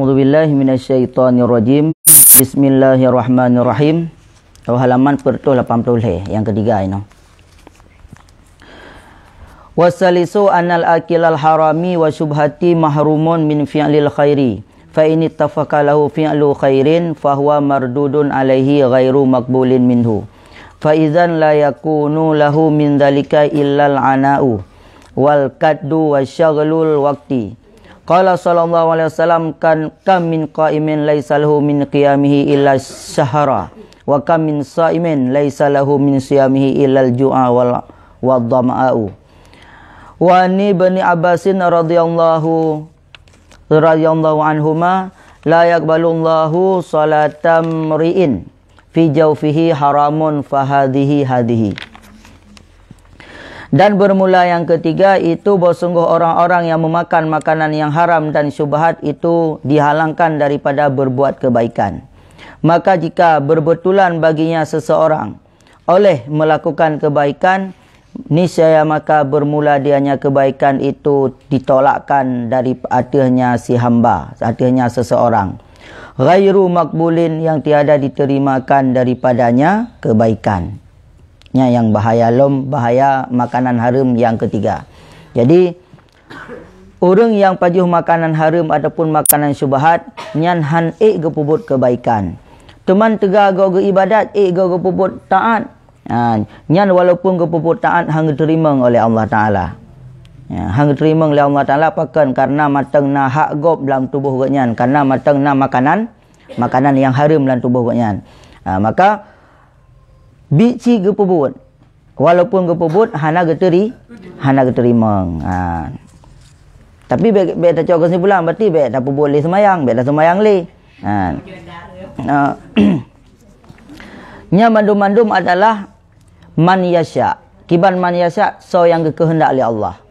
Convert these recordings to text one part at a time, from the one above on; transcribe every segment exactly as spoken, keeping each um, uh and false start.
A'udzubillahi minasyaitonirrajim. Bismillahirrahmanirrahim. Oh, halaman peureutôh lapan puluh lhèe, nyang ketiga inoe. Wasalisu anal akilal harami wa syubhati mahrumun min fi'lil khairi. Fa in ittafaqa lahu fi'lu khairin fahuwa mardudun alaihi ghairu maqbulin minhu. Fa idzan la yakunu lahu min dzalika illal ana'u wal kaddu wa syaghlul waqti. Qala sallallahu alaihi wasallam, kan kam min qaimin laisa lahu min qiyamihi illa syahra, wa kam min saimin laisa lahu min siyamihi illal ju'a wal, wad dhama'u. Wa an Ibni Abbasin radhiyallahu, radhiyallahu anhuma, la yaqbalullahu salatam ri'in fi jaufihi haramun fahadhihi hadhihi. Dan bermula yang ketiga itu, bahwa sungguh orang-orang yang memakan makanan yang haram dan syubhat itu dihalangkan daripada berbuat kebaikan. Maka jika berbetulan baginya seseorang oleh melakukan kebaikan, niscaya maka bermula dianya kebaikan itu ditolakkan dari ateuhnya si hamba, ateuhnya seseorang. Ghairu maqbulin, yang tiada diterimakan daripadanya kebaikan. Nya nyang bahaya lom, bahaya makanan hareuem nyang ketiga. Jadi, ureuëng nyang pajoh makanan hareuem ataupun makanan syubhat, nyan han ék geupeubuet keubaikan. Teuma teuga goe geuibadat, ék goe geupeubuet taát. Ha, nyan walaupun geupeubuet taát han geuteurimong oleh Allah Taala. Ya, han geuteurimong oleh Allah Taala pakon? Karena mantong na hak gob lam tuboh gobnyan, karena mantong na makanan, makanan nyang hareuem lam tuboh gobnyan. Ha, maka bit cit geupeubuet. Walaupun geupeubuet hana geuteri-, hana geuteurimong. Ha. Tapi bék, bék tacok keusimpulan, berarti bék tapeubuet lé seumayang, bék taseumayang lé. Ha. Ha. Nyan mandum-mandum adalah man yasya. Kiban man yasya, soe nyang geukeuheundak lé Allah.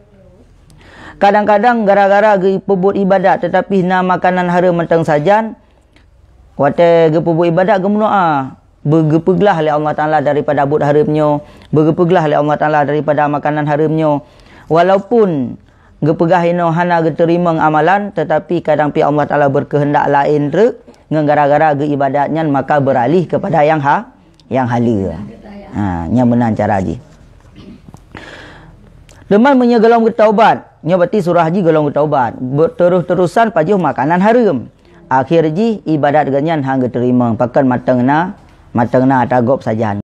Kadang-kadang gara-gara geupeubuet ibadat tetapi na makanan hareuem mantong sajan, watée geupeubuet ibadat geumeudoá, beu-, geupeuglah lé Allah Taala daripada buet hareuem nyoe, beu-, geupeuglah lé Allah Taala daripada makanan hareuem nyoe. Walaupun geupeugah inoe hana geuteurimong amalan, tetapi kadang pih Allah Taala beukeuheundak laén treuk, ngon gara-gara geuibadat nyan maka beuralih keupada nyang ha-, nyang haleue. Ha, nyan meunan cara jih. Teuma meunyoe gohlom geutaubat, nyoe berarti surah jih gohlom geutaubat, beuterus-terusan pajoh makanan hareuem. Akhé jih ibadat gobnyan han geuteurimong, pakon mantong na, mantong na ata gob sajan.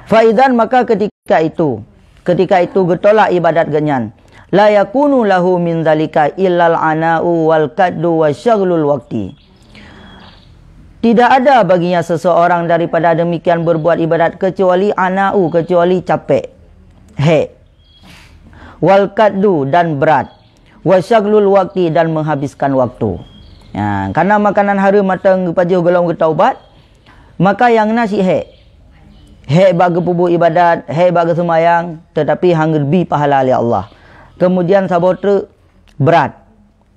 Fa idzan, maka ketika itu, ketika itu geutolak ibadat gobnyan. La yakunu lahu min dzalika illal ana'u wal kaddu wa syaghlul waqti. Tidak ada baginya seseorang daripada demikian berbuat ibadat kecuali ana'u, kecuali capek, hék, wal kaddu, dan berat, wa syaghlul waqti, dan menghabiskan waktu. Ya, karena makanan hareuem mantong geupajoh gohlom geutaubat, maka nyang na cit hék. Hék bak geupeubuet ibadat, hék bak geuseumayang, tetapi han geubri pahala lé Allah. Kemudian saboh treuk brat.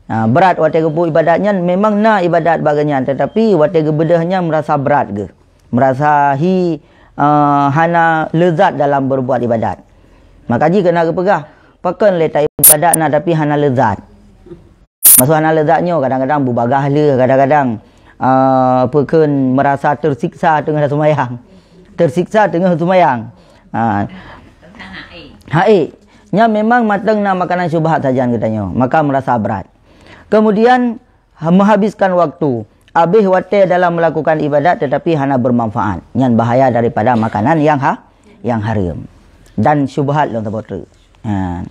Ha, brat watée geupeubuet ibadat nyan memang na ibadat bak gobnyan, tetapi watée geubeudôh nyan meurasa brat geuh. Meurasa hi, eh, hana leuzat dalam berbuat ibadat. Maka jih keunan geupeugah, pakon lé ta ibadat na tapi hana leuzat. Maksud hana leuzat nyoe kadang-kadang beubagaih lheueh, kadang-kadang, eh, peue kheun meurasa teusiksa teungoh taseumayang. Teusiksa teungoh taseumayang. Ha. Hai, nyan memang mantong na makanan syubhat sajan geutanyoe, maka meurasa brat. Kemudian, ha, menghabiskan waktu, habéh watée dalam melakukan ibadat tetapi hana bermanfaat. Nyan bahaya daripada makanan nyang ha-, nyang hareuem dan syubhat lom saboh treuk. Ha.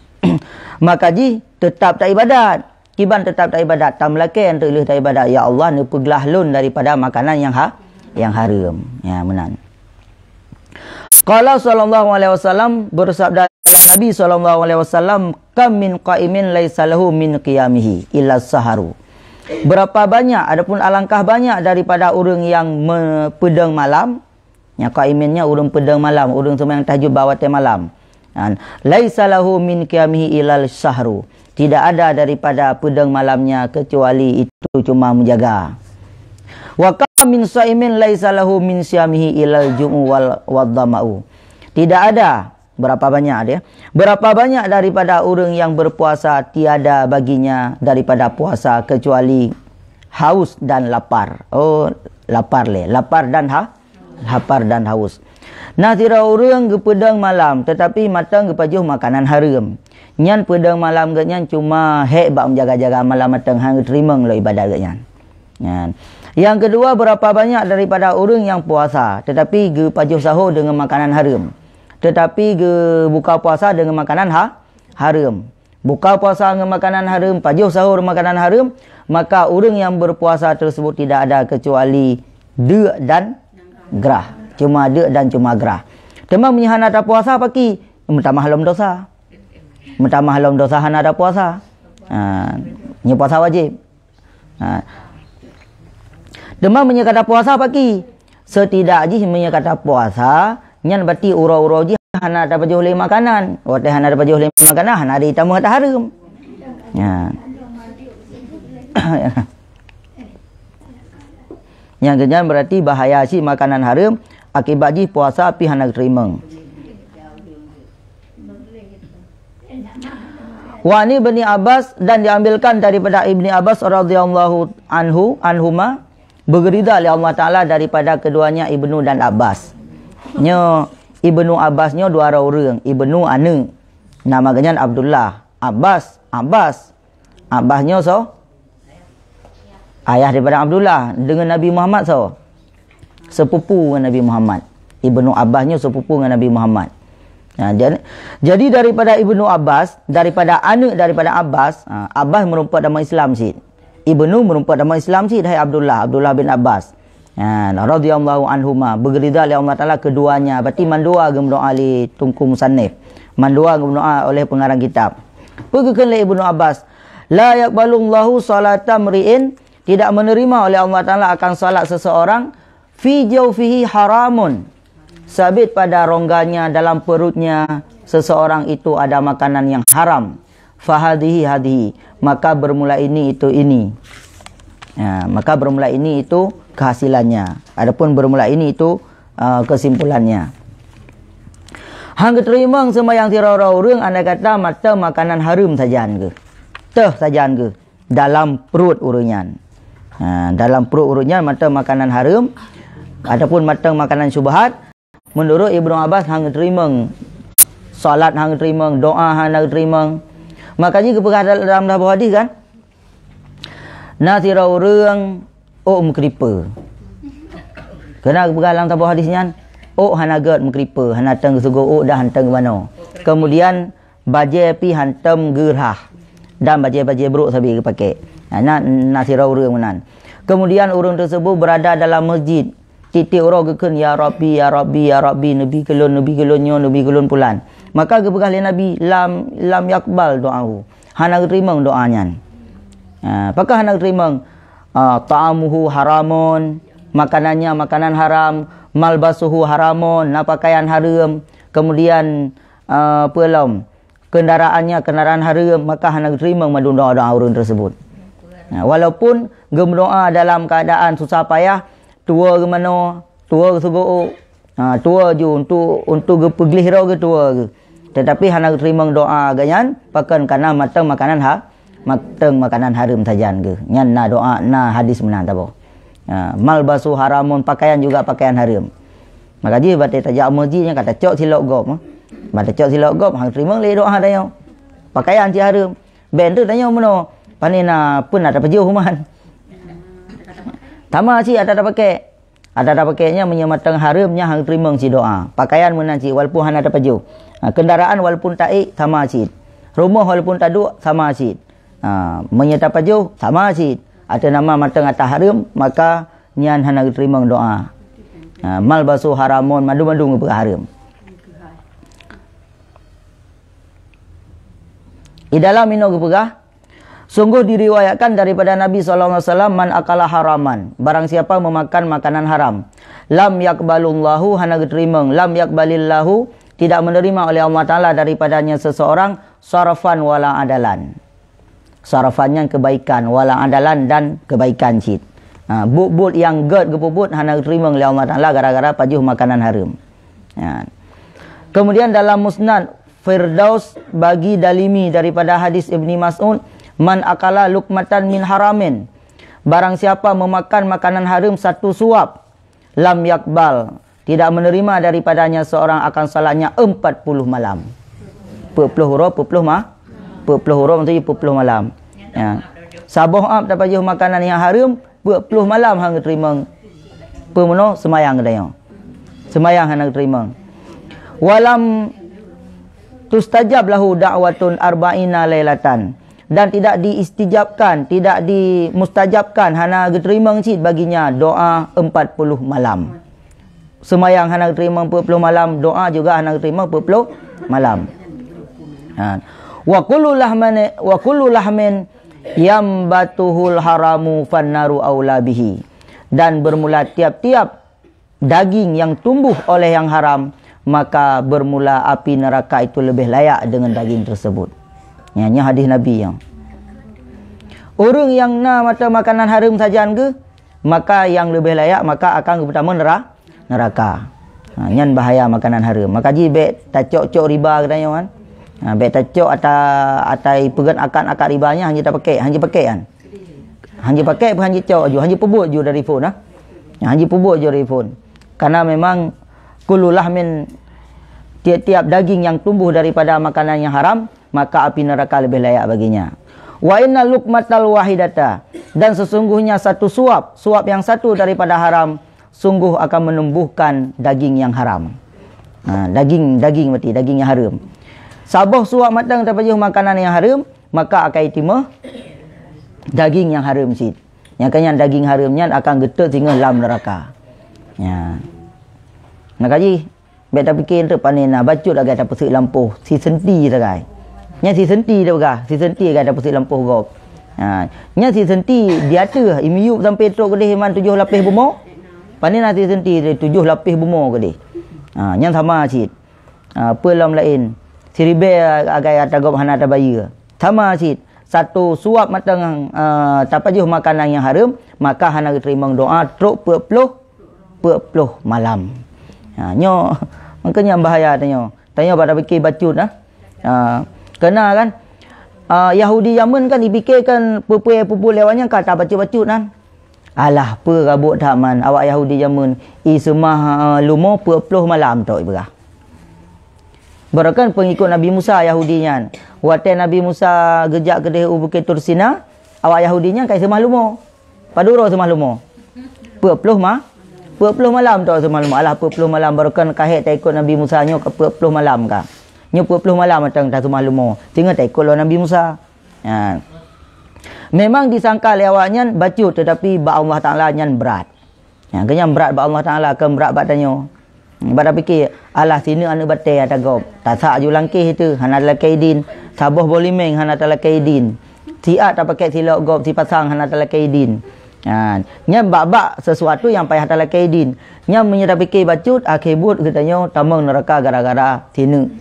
Maka jih teutap taibadat. Kiban teutap taibadat, tameulakée treuk lheueh taibadat, "Ya Allah, neupeuglah lôn daripada makanan nyang ha-, nyang hareuem." Ya, meunan. Qala sallallahu alaihi wasallam, bersabda Nabi sallallahu alaihi wasallam, "Kam min qaimin laisa lahu min qiyamihi illa saharu." Berapa banyak, adapun alangkah banyak daripada ureuëng yang me-, peudong malam, nyang qaimin nyan ureuëng peudong malam, ureuëng seumayang tahajud bak watée malam. Kan? "Laisa lahu min qiyamihi illal sahru." Tidak ada daripada peudong malamnya kecuali itu cuma menjaga. "Wa kam min saimin laisa lahu min siyamihi illal ju'u wal, wad dhama'u." Tidak ada Berapa banyak dia? Berapa banyak daripada orang yang berpuasa tiada baginya daripada puasa kecuali haus dan lapar. Oh, lapar lé. Lapar dan ha-, lapar dan haus. Nah, sidroe ureuëng geupeudong malam, tetapi mantong geupajoh makanan hareuem. Nyan peudong malam geuh nyan cuma hék bak menjaga-jaga malam mantong, hana geuteurimong lom ibadat geuh nyan. Nyan. Yang kedua, berapa banyak daripada ureuëng yang puasa, tetapi geupajoh sahur dengan makanan hareuem. Tetapi geubuka puasa dengan makanan ha-, hareuem. Buka puasa dengan makanan hareuem, pajoh sahur makanan hareuem, maka ureuëng yang berpuasa tersebut tidak ada kecuali deuk dan grah. Cuma deuk dan cuma grah. Teuma meunyoe hana tapuasa paki, meutamah lom dosa. Meutamah lom dosa hana tapuasa. Ha, nyoe puasa wajéb. Ha. Teuma meunyoe ka tapuasa paki, setidak jih meunyoe ka tapuasa, nyan berarti uroe-uroe jih hana tapajoh lé makanan. Watée hana tapajoh lé makanan, hana ditamah hareuem. Ya. Nyang keunyan berarti bahaya cit makanan hareuem, akibat jih puasa pih hana geuteurimong. Wa ni Ibni Abbas, dan diambilkan daripada Ibni Abbas radhiyallahu anhu, anhuma, beugeurida lé Allah Taala daripada keduanya Ibnu dan Abbas. Nyoe Ibnu Abbas nyoe dua droe ureuëng, Ibnu aneuk. Nama geuhnyan Abdullah, Abbas, Abbas. Abbas nyoe soe? Ayah daripada Abdullah, dengan Nabi Muhammad soe? Sepupu dengan Nabi Muhammad. Ibnu Abbas nyoe sepupu dengan Nabi Muhammad. Ha, jadi, jadi daripada Ibnu Abbas, daripada aneuk daripada Abbas, ha, Abbas meureumpok dalam Islam cit. Ibnu meureumpok dalam Islam cit, hai Abdullah, Abdullah bin Abbas. Ha, radhiyallahu anhuma, beugeurida lé Allah Taala keduanya. Berarti mandua geumeudoa lé Teungku musannif. Mandua geumeudoa oleh pengarang kitab. Peue geukheun lé Ibnu Abbas, "La yaqbalullahu salata mri'in," tidak menerima oleh Allah Taala akan salat seseorang, "fi jawfihi haramun," sabit pada rongganya, dalam perutnya seseorang itu ada makanan yang haram. "Fahadhihi hadhihi," maka bermula ini itu ini. Ya, maka bermula ini itu kehasilannya. Adapun bermula ini itu, uh, kesimpulannya. Hang geuteurimong seumayang sidroe-droe ureuëng andai kata mantong makanan hareuem sajan geuh. Teuh sajan geuh dalam pruet ureuëng nyan. Ha, dalam pruet ureuëng nyan mantong makanan hareuem ataupun mantong makanan syubhat, Meunurot Ibnu Abbas hana geuteurimong, salat hana geuteurimong, doa hana geuteurimong. Maka jih geupeugah dalam saboh hadis kan, na sidroe ureuëng ôk meukripe. Keunan geupeugah lam saboh hadis nyan, ôk hana gét meukripe, hana teueng geusugoe ôk dan hana teueng geumanoe. Kemudian bajée pih hantom geurhah dan bajée-bajée brok sabe geupaké. Na, na sidroe ureuëng meunan. Kemudian ureuëng tersebut berada dalam masjid. Tieb-tieb uroe geukheun, "Ya Rabbi, ya Rabbi, ya Rabbi, neubi keu lôn, neubi keu lôn nyoe, neubi keu lôn pulan." Maka geupeugah lé Nabi, "Lam, lam yakbal doahu." Hana geuteurimong doa nyan. Ha, pakon hana geuteurimong? Ah, ta'amuhu haramun, makanannya makanan haram, malbasuhu haramun, na pakaian hareuem, kemudian, ah, peue lom, kendaraannya kendaraan hareuem, maka hana geuteurimong mandum doa-doa ureuëng tersebut. Nah, walaupun geumeudoa dalam keadaan susah payah, tuwoe geumanoe, tuwoe geusugoe ôk, ha, tuwoe ju untuk, untuk geupeugleh droe geuh tuwoe geuh. Tetapi hana geuteurimong doa geuh nyan, pakon kana mantong makanan ha, mantong makanan hareuem sajan geuh. Nyan na doa, na hadis meunan saboh. Ha, malbasu haramun, pakaian juga pakaian hareuem. Maka jih batée tajak u masjid nyan ka tacok silop gob, ha. Bah tacok silop gob, hana geuteurimong lé doa tanyoe. Pakaian cit hareuem. Bèk teuk tanyoe meunoe, pane na peue na tapeujoh man. Sama cit ata tapakék. Ata tapakék nyan meunyoe mantong hareuem nyan hana geuteurimong cit doa. Pakaian meunan cit walaupun hana tapeujoh. Ha, kendaraan walaupun taék sama cit. Rumoh walaupun taduek sama cit. Ha, meunyoe tapeujoh sama cit. Ateueh nama mantong ata hareuem, maka nyan hana geuteurimong doa. Ha, malbasu haramun, mandum-mandum geupeugah hareuem. Di dalam inoe geupeugah, sungguh diriwayatkan daripada Nabi sallallahu alaihi wasallam, "Man akala haraman," barang siapa memakan makanan haram, "lam yakbalullahu," hana geuteurimong, "lam yakbalillahu," tidak menerima oleh Allah Taala daripadanya seseorang, "sarfan wala adalan." Sarfan nyan kebaikan, wala adalan dan kebaikan cit. Ha, buet-buet nyang gét geupeubuet hana geuteurimong lé Allah Taala gara-gara pajoh makanan hareuem. Ha. Kemudian dalam Musnad Firdaus bagi Dalimi daripada hadis Ibni Mas'ud, "Man akala lukmatan min haramin." Barang siapa memakan makanan haram satu suap, lam yakbal, tidak menerima daripadanya seorang akan salatnya empat puluh malam. Peuet ploh uroe, peuet ploh ma-, peuet ploh uroe maksudnya peuet ploh malam. Ya. Saboh ab tapajoh makanan nyang haram, peuet ploh malam hana geuteurimong. Peue meunoe seumayang geutanyoe. Seumayang hana geuteurimong. Walam tustajab lahu da'watun arba'ina lailatan. Dan tidak diistijabkan, tidak dimustajabkan, hana geuteurimong cit baginya doa empat puluh malam. Seumayang hana geuteurimong peuet ploh malam, doa juga hana geuteurimong peuet ploh malam. Ha. Wa kullu lahmani-, wa kullu lahmin yambatuhul haramu fannaru aula bihi. Dan bermula tiap-tiap daging yang tumbuh oleh yang haram, maka bermula api neraka itu lebih layak dengan daging tersebut. Nya, nya hadis Nabi yang. Ureuëng nyang na mata makanan haram sajan geuh, maka yang lebih layak maka akan geupeutamong nera-, neraka. Ha, nyan bahaya makanan haram. Maka ji bék tacok-cok riba geutanyoe kan. Ha, bék tacok ata-, atai peugét akad-akad riba nyan hana tapakek, hana jipakek kan. Hana jipakek pun hana jicok ju, hana jipeubuet ju dari phon ah. Hana jipeubuet ju dari phon. Karena memang kullu lahmin, tiap-tiap daging yang tumbuh daripada makanan yang haram, maka api neraka lebih layak baginya. Wa inna luqmatal wahidata, dan sesungguhnya satu suap, suap yang satu daripada haram, sungguh akan menumbuhkan daging yang haram. Ha, daging, daging berarti daging yang haram. Saboh suap mantong tapajoh makanan yang haram, maka akan jitimoh daging yang haram cit. Nyang ka nyan daging haram nyan akan geutot singoh lam neraka. Ya. Nak kaji, bék tapike teuk pane na bacut lagée tapeuseuk lampôh, si senti sagai. Nyan si senti teupeugah, si senti sagai tapeuseuk lampôh gob. Ha, nyan si senti di ateueh, imiyup sampai trok keudeh iman tujoh lapéh bumoe. Pane na si senti tujoh lapéh bumoe keudeh. Ha, nyan sama cit. Ha, peue lom laén. Siribée agai ata gob hana tabayeue. Sama cit. Satu suap mantong, eh, tapajoh makanan nyang haram, maka hana geuteurimong doa trok peuet ploh, peuet ploh malam. Ha, nyoe, maka nyang bahaya tanyoe. Tanyoe bak tapike bacut nah. Ha, kena kan? Ah, Yahudi jameun kan jipike kan peue-peue lewat nyan ka tabacut-bacut nan. Alah, peue rabot that man awak Yahudi jameun, i seumah, eh, leumo peuet ploh malam tok ipeugah. Barokon peungikot Nabi Musa Yahudi nyan. Watée Nabi Musa geujak keudeh u Bukét Tursina, awak Yahudi nyan ka i seumah leumo. Padub uroe seumah leumo? Peuet ploh ma-, peuet ploh malam tok seumah leumo. Alah, peuet ploh malam barokon ka hék taikot Nabi Musa nyoe ka peuet ploh malam ka. Nyoe peuet ploh malam mantong taseumah leumo. Singoh taikot lom Nabi Musa. Ha. Memang disangka lé awaknyan bacut, tetapi bak Allah Taala nyan brat. Ha, keu nyan brat bak Allah Taala, kon brat bak tanyoe. Bak tapike, alah sineuk aneuëk batée ata gob. Tasak ju langkéh itu, hana talakée idin. Saboh boh limeng hana talakée idin. Siat tapakée silok gob, sipasang hana talakée idin. Ha, nyan bak-bak sesuatu nyang payah talakée idin. Nyan meunyoe tapike bacut, akhé buet geutanyoe tamong neuraka gara-gara sineuk.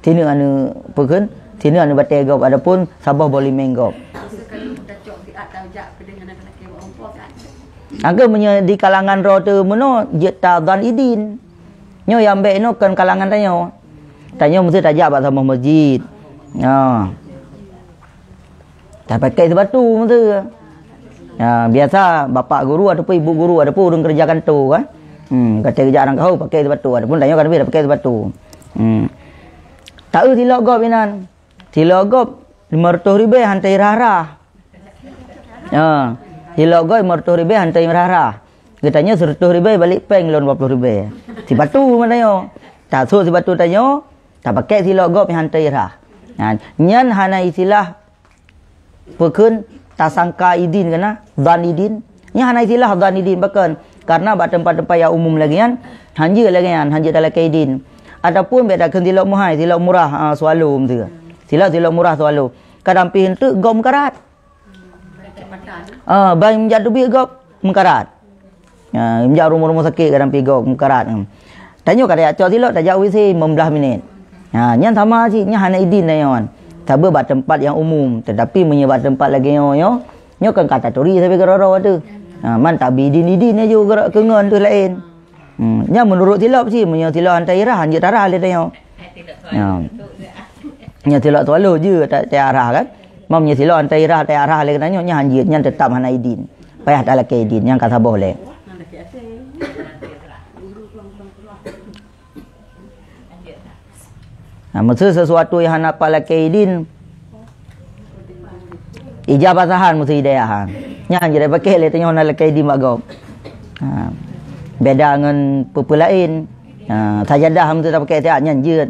Sineuk aneuëk peukheun, sineuk aneuëk batée gob, adapun saboh boh limeng gob. Agam meunyoe di kalangan droe teuh meunoe jeuet ta zan idin. Nyoe nyang bék nyoe kon kalangan tanyoe. Tanyoe meusti tajak bak saboh masjid. Nyoe. Tapakée sipatu meusti. Ya, biasa bapak guru ataupun ibu guru ataupun ureuëng keureuja kanto kan. Hmm, ka teurijak rang kaho pakée sipatu ataupun tanyoe kan lebih tapakée sipatu. Hmm. Taeu silok gob inan. Silok gob lima ratus ribée hantei rah-rah. Ya. Silok gob lima ratus ribée hantei rah-rah. Geutanyoe seratus ribée balik péng lom dua puluh ribée. Sipatu meutanyoe. Tasok sipatu tanyoe, tapakée silok gob hantei rah. Nah, nyan hana istilah peukheun tasangka idin keunan, zan idin. Nyan hana istilah zan idin, pakon? Karena bak teumpat-teumpat nyang umum lagée nyan, hanjeuet lagée nyan, hanjeuet talakée idin. Ataupun bék takheun silok meuhai, silok murah, ah, swallow meusieu. Silok, silok murah swallow. Kadang pih eunteuk gob meukarat. Ah, ban meujak teubiet gob meukarat. Ha, meujak rumoh-rumoh sakét kadang pih gob meukarat. Tanyoe ka tajak cok silok, tajak U C lima belas minit. Ha, nyan sama cit, nyan hana idin tanyoe. Sabe bak teumpat nyang umum, tetapi meunyoe bak teumpat lagée nyoe, nyoe, nyoe kan ka taturi sabe keudroe-droe teuh. Ha, man tabi idin-idin laju keu ngon teuh laén. Hmm, nyan meunurot silop cit, meunyoe silop hantei rah, hanjeuet tarah lé tanyoe. Ya. Nyan silok tualoh jeuet ta-, tayarah kan. Mam nyan silok an tayarah, tayarah lé keunan nyoe, nyan han jeuet, nyan teutap hana idin. Payah talakée idin, nyan ka saboh lé. Nah, meuseu sesuatu nyang hana palakée idin, ija basahan meuseu idayah. Nyan jeuet paké lé tanyoe hana lakée idin bak gob. Ha, beda ngon peue-peue laén. Ha, sajadah meuseu tapakée siat nyan jeuet.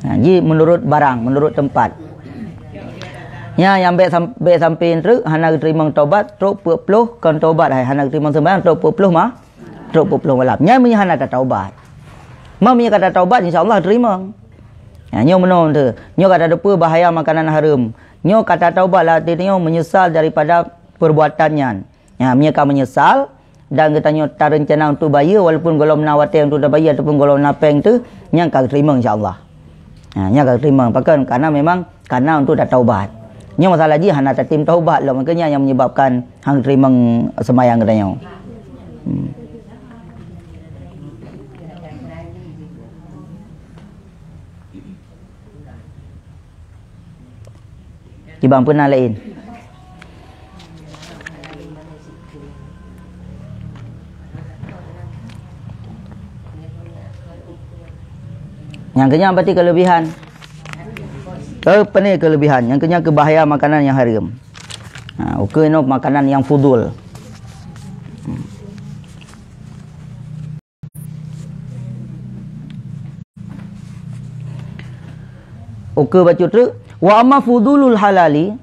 Ha, ji menurut barang, menurut tempat. Nya nyang bék sam-, bék sampoe treuk hana geuteurimong tobat, trok peuet ploh kon tobat hai hana geuteurimong seumbahyang, trok peuet ploh ma-, trok peuet ploh malam. Nyan meunyoe hana tataubat. Meunyoe ka tataubat, insya Allah teurimong. Ha, nyoe meunoe teuh. Nyoe ka tateupeue bahaya makanan hareuem. Nyoe ka tataubat lam até tanyoe meunyeusal daripada perbuatan nyan. Ha, meunyoe ka meunyeusal dan geutanyoe tarencana untuk bayeue, walaupun gohlom na watée untuk tabayeue ataupun gohlom na péng teuh, nyan ka geuteurimong insya Allah. Ha, nyan ka geuteurimong. Pakon? Karena memang kana untuk tataubat. Nyoe masalah jih hana tatem taubat lom, makanya nyang menyebabkan han geuteurimong seumayang geutanyoe. Hmm. Kiban peue na laén? Nyang keunyan berarti kelebihan. Eh, pane kelebihan. Nyang keunyan keu bahaya makanan nyang hareuem. Ha, ukeue inoe makanan nyang fudul. Ukeue bacut treuk, wa amma fudulul halali,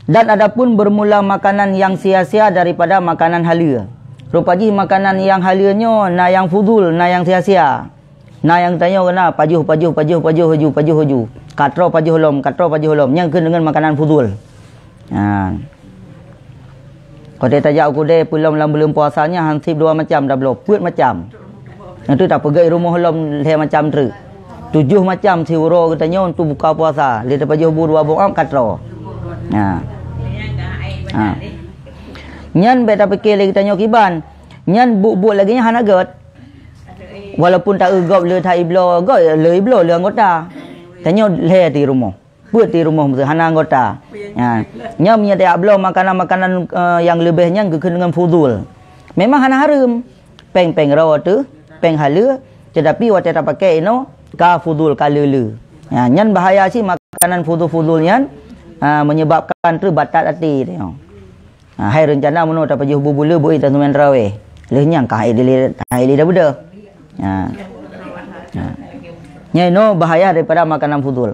dan adapun bermula makanan nyang sia-sia daripada makanan haleue. Rupa jih makanan nyang haleue nyoe na nyang fudul, na nyang sia-sia. Na nyang tanyoe keunan pajoh, pajoh, pajoh, pajoh laju, pajoh laju. Katroe pajoh lom, katroe pajoh lom. Nyang keuh deungon makanan fudul. Ha. Watée tajak u keudée peulom lam buleuen puasa nyan hanseb dua macam tabloe, peuet macam. Nyan teuh tapeugét rumoh lom lhée macam treuk. Tujoh macam siuroe geutanyoe untuk buka puasa. Lé tapajoh bu dua boh am katroe. Ha. Ha. Nyan bék tapike lé geutanyoe kiban. Nyan buet-buet lagée nyan hana gét. Walaupun taeu gob le that ibloe, gob le ibloe le anggota. Tanyoe lhée di rumoh. Peuet di rumoh meuseu hana anggota. Ha. Nyan meunyoe tajak bloe makanan-makanan, eh, nyang leubeh nyan geukheun deungon fudul. Memang hana hareuem. Péng-péng roe teuh, péng haleue, tetapi watée tapaké inoe ka fudul, ka le-le. Ha, nyan bahaya cit makanan fudul-fudul nyan, ha, menyebabkan treuk batat até teuh. Ha, hai reuncana meunoe tapajoh bu buleuen beu taseumbahyang tarawih. Lheueh nyan ka hai lé, hai lé dah beudôh. Ha. Ha. Nyan inoe bahaya daripada makanan fudul.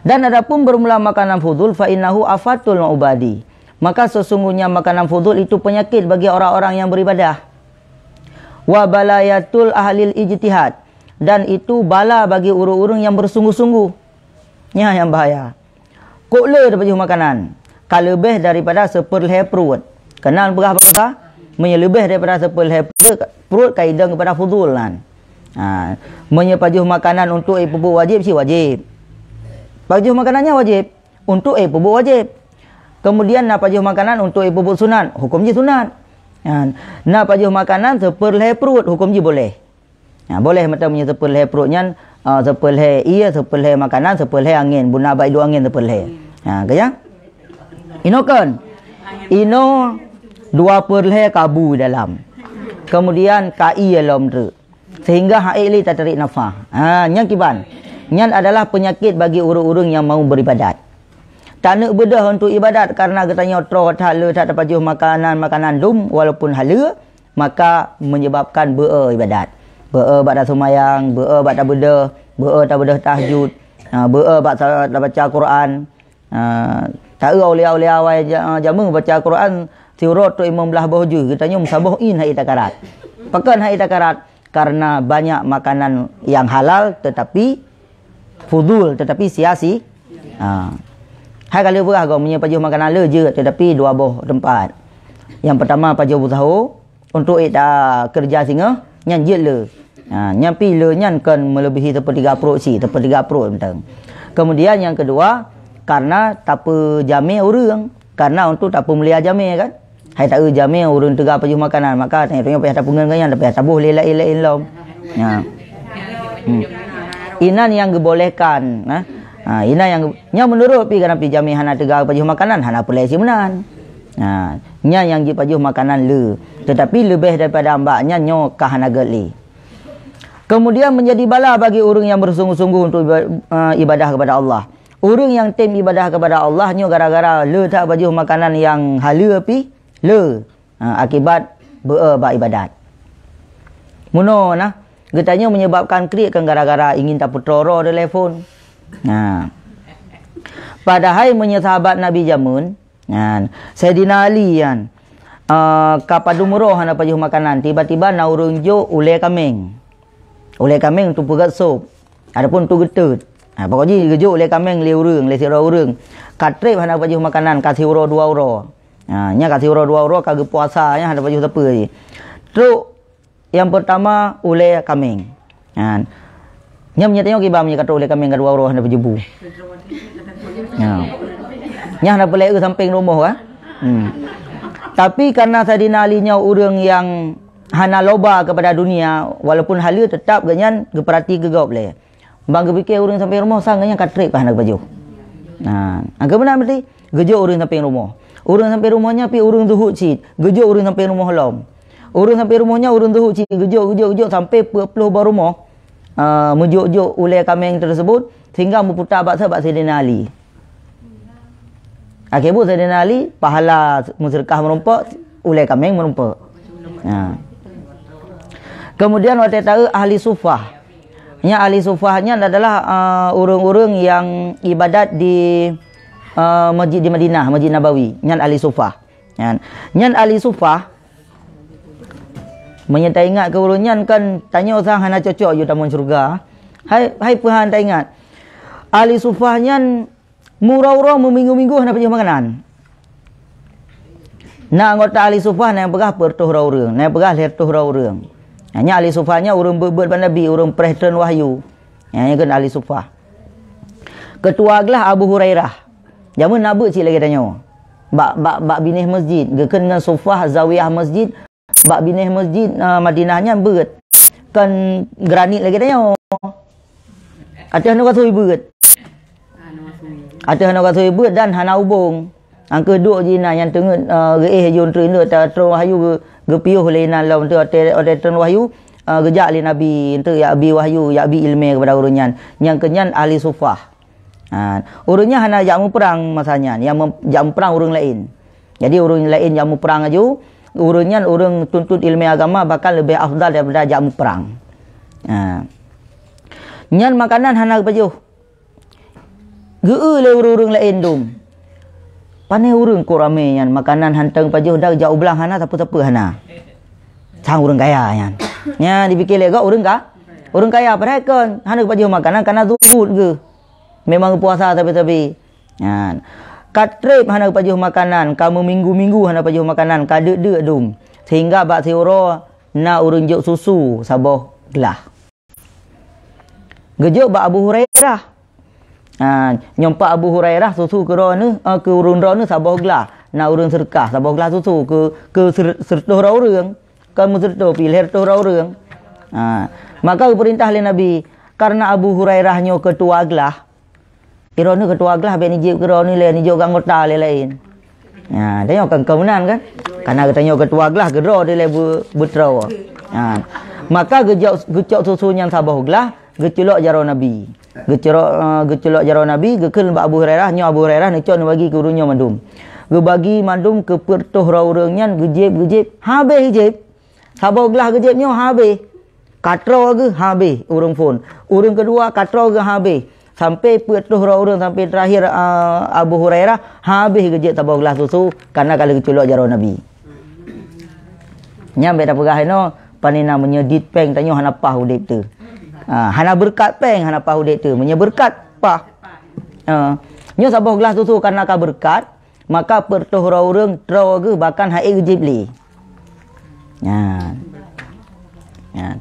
Dan adapun bermula makanan fudul, fa innahu afatul ubadi. Maka sesungguhnya makanan fudul itu penyakit bagi orang-orang yang beribadah. Wa balayatul ahlil ijtihad. Dan itu bala bagi ureuëng-ureuëng yang bersungguh-sungguh. Nyan nyang bahaya. Kok le tapajoh makanan, ka leubeh daripada seupeurlhée pruet. Keunan peugah bangsa, meunyoe leubeh daripada seupeurlhée pruet, pruet ka idong keupada fudul nyan. Ha, meunyoe pajoh makanan untuk ipeubuet wajéb, cit wajéb. Pajoh makanan nyan wajéb, untuk ipeubuet wajéb. Kemudian na pajoh makanan untuk ipeubuet sunat, huköm jih sunat. Ha, na pajoh makanan seupeurlhée pruet, huköm jih boleh. Ha, boleh mata meunyoe seupeurlhée pruet nyan, ah, seupeurlhée ié, seupeurlhée makanan, seupeurlhée angén, buna bak iduek angén seupeurlhée. Ha, ka ya? Inoe kon. Inoe dua peurlhée kabu dalam. Kemudian ka ié lom treuk. Sehingga han ék lé tatarék nafah. Ha, nyan kiban. Nyan adalah penyakit bagi ureuëng-ureuëng nyang mau beribadat. Taneuk beudôh untuk ibadat karena geutanyoe troh that le that tapajoh makanan-makanan dum walaupun haleue, maka menyebabkan beu-e ibadat. Beu-e bak taseumayang, beu-e bak tabeudôh, beu-e tabeudôh tahajud, ha, beu-e bak ta-, tabaca Quran. Ha, taeu aulia-aulia awai ja-, jameun baca Quran siuroe trok limong blaih boh juz, geutanyoe meusaboh in hai takarat. Pakon hai takarat? Karena banyak makanan yang halal tetapi fudul, tetapi sia-si-, ha. Hai ka lheueh peugah gob, meunyoe pajoh makanan le jeuet, tetapi dua boh teumpat. Nyang pertama pajoh bu sahô, untuk ita keureuja singoh, nyan jeuet le. Ha, nyan pi le nyan kon meuleubèhi seupeutiga pruet si, seupeutiga pruet mantong. Kemudian nyang keudua, karena tapeujamé ureuëng, karena untuk tapeumulia jamé kan. Hai taeu jamé ureuëng teuga pajoh makanan, maka tanyoe payah tapeungon ngon nyan, payah taboh lé laén-laén lom. Nya. Hmm. inan nyang geubolehkan, nah. Ha, inan nyang ge-, nyan meunurot pih, kadang pih jamé hana teuga pajoh makanan, hana peureulée cit meunan. Ha, nyan nyang jipajoh makanan le. Tetapi leubeh daripada ambak nyan nyoe ka hana gét lé. Kemudian menjadi bala bagi ureuëng nyang bersungguh-sungguh untuk iba-, eh, ibadah kepada Allah. Ureuëng nyang tem ibadah kepada Allah nyoe gara-gara le that pajoh makanan nyang haleue pih le. Ha, akibat beu bak ibadat. Meunoe nah, geutanyoe menyebabkan kriet kan gara-gara ingin tapeutroe droe di telepon. Ha. Padahai meunyoe sahabat Nabi jameun, nyan, Saidina Ali nyan, eh, ka padum uroe hana pajoh makanan, tiba-tiba na ureuëng jok ulée kaméng. Ulée kaméng tu peugét sop, ataupun tu geuteut. Ha, pokok jih geujok ulée kaméng lé ureuëng, lé sidroe ureuëng. Ka treb hana pajoh makanan, ka siuroe dua uroe. Ha, nyan ka siuroe dua uroe ka geupuasa, nyan hana pajoh sapeue jih. Trok nyang peurtama ulée kaméng. Ha. Nyan meunyoe tanyoe kiban meunyoe ka trok ulée kaméng ka dua uroe hana pajoh bu. Ha. Nyan hana peureulée eu sampéng rumoh kan? Hmm. Tapi karena Saidina Ali nyoe ureuëng nyang hana loba kepada dunia, walaupun haleue tetap geuhnyan geupeurati keu gob lé. Ban geupike ureuëng sampéng rumoh sang geuhnyan ka treb ka hana geupajoh. Nah, angka meunan berarti geujok ureuëng sampéng rumoh. Ureuëng sampéng rumoh nyan pih ureuëng zuhud cit, geujok ureuëng sampéng rumoh lom. Ureuëng sampéng rumoh nyan ureuëng zuhud cit, geujok, geujok, geujok sampai peuet ploh boh rumoh, ah, meujok-jok ulée kaméng tersebut sehingga meuputa bak sa-, bak Saidina Ali. Akhé buet Saidina Ali, pahala meuseudeukah meurumpok, ulée kaméng meurumpok. Nah. Kemudian watée taeu ahli sufah. Nyan ahli sufah nyan adalah, eh, ureuëng-ureuëng nyang ibadat di, eh, masjid di Madinah, Masjid Nabawi. Nyan ahli sufah. Nyan, nyan ahli sufah. Meunyoe taingat keu ureuëng nyan kan tanyoe sang hana cocok yue tamong syeuruga. Hai, hai peue han taingat. Ahli sufah nyan meuuroe-uroe, meuminggu-minggu hana pajoh makanan. Na anggota ahli sufah na nyang peugah peuet reutôh droe ureuëng, na nyang peugah lhée reutôh droe ureuëng. Nyan ahli sufah nyan ureuëng beuet-beuet bak Nabi, ureuëng preh treun wahyu. Nyan, nyan keuh ahli sufah. Keutua glah Abu Hurairah. Jameun na beuet cit lagée tanyoe. Bak, bak, bak binéh masjid, geukheun ngon sufah zawiyah masjid, bak binéh masjid, eh, Madinah nyan beuet. Kon granit lagée tanyoe. Ateueh nyoe ka sui beuet. Ateueh nyoe ka sui beuet dan hana ubong. Angkeuh duek jih na nyang teungeut, eh, geuéh jeuet treun, ta-, treun wahyu geu-, geupiôh lé inan lom teuh watée, watée treun wahyu, eh, geujak lé Nabi, enteuk jak bi wahyu, jak bi iéleumé keupada ureuëng nyan. Nyang keu nyan ahli sufah. Ha, ureuëng nyan hana jak muprang masa nyan, nyang mem-, jak muprang ureuëng laén. Jadi ureuëng laén jak muprang laju, ureuëng nyan ureuëng tuntut iéleumé agama bahkan leubeh afdal daripada jak muprang. Ha. Nyan makanan hana geupajoh. Geu-eu lé ureuëng-ureuëng laén dum. Pané ureuëng kok ramé nyan makanan hana teupajoh dan jak u blang hana sapeue-sapeue hana. Sang ureuëng kaya nyan. Nyan dipike lé gob ureuëng ka, ureuëng kaya padahai kon hana geupajoh makanan karena zuhud geuh. Memang geupuasa sabe-sabe. Nyan. Ka treb hana geupajoh makanan, ka meuminggu-minggu hana pajoh makanan, ka deuk-deuk dum. Sehingga bak siuroe na ureuëng jok susu saboh glah. Geujok bak Abu Hurairah. Ha, nyoe pat Abu Hurairah susu keu droeneuh, eh, keu ureuëng droeneuh saboh glah. Na ureuëng seudeukah saboh glah susu keu, keu ser-, seureutôh droe ureuëng. Kon meuseureutôh pih, lhée reutôh droe ureuëng. Ha, maka geupeurintah lé Nabi, karena Abu Hurairah nyoe keutua glah, droeneuh keutua glah bék neujép keu droeneuh lé, neujok keu anggota lé laén. Ha, tanyoe kan keu meunan kan? Karena geutanyoe keutua glah keudroe dilée beu-, beutroe. Ha. Maka geujok, geucok susu nyan saboh glah, geuculok jaroe Nabi. Geuculok, eh, geuculok jaroe Nabi, geukheun bak Abu Hurairah, nyoe Abu Hurairah neucok neubagi keu ureuëng nyoe mandum. Geubagi mandum keu peuet reutôh droe ureuëng nyan, geujép, geujép, habéh jép. Saboh glah geujép nyoe habéh. Ka troe geuh habéh ureuëng phon. Ureuëng keudua ka troe geuh habéh. Sampai peuet reutôh droe ureuëng sampai terakhir, ah, Abu Hurairah habéh geujép saboh glah susu karena ka lheueh geuculok jaroe Nabi. Nyan bék tapeugah inoe, panina meunyoe dit péng tanyoe hana paih udép teuh. Ah, hana beureukat péng, hana paih udép teuh. Meunyoe beureukat, paih. Ah, nyoe saboh glah susu karena ka beureukat, maka peuet reutôh droe ureuëng troe geuh bahkan han ék geujép lé. Nyan. Nyan.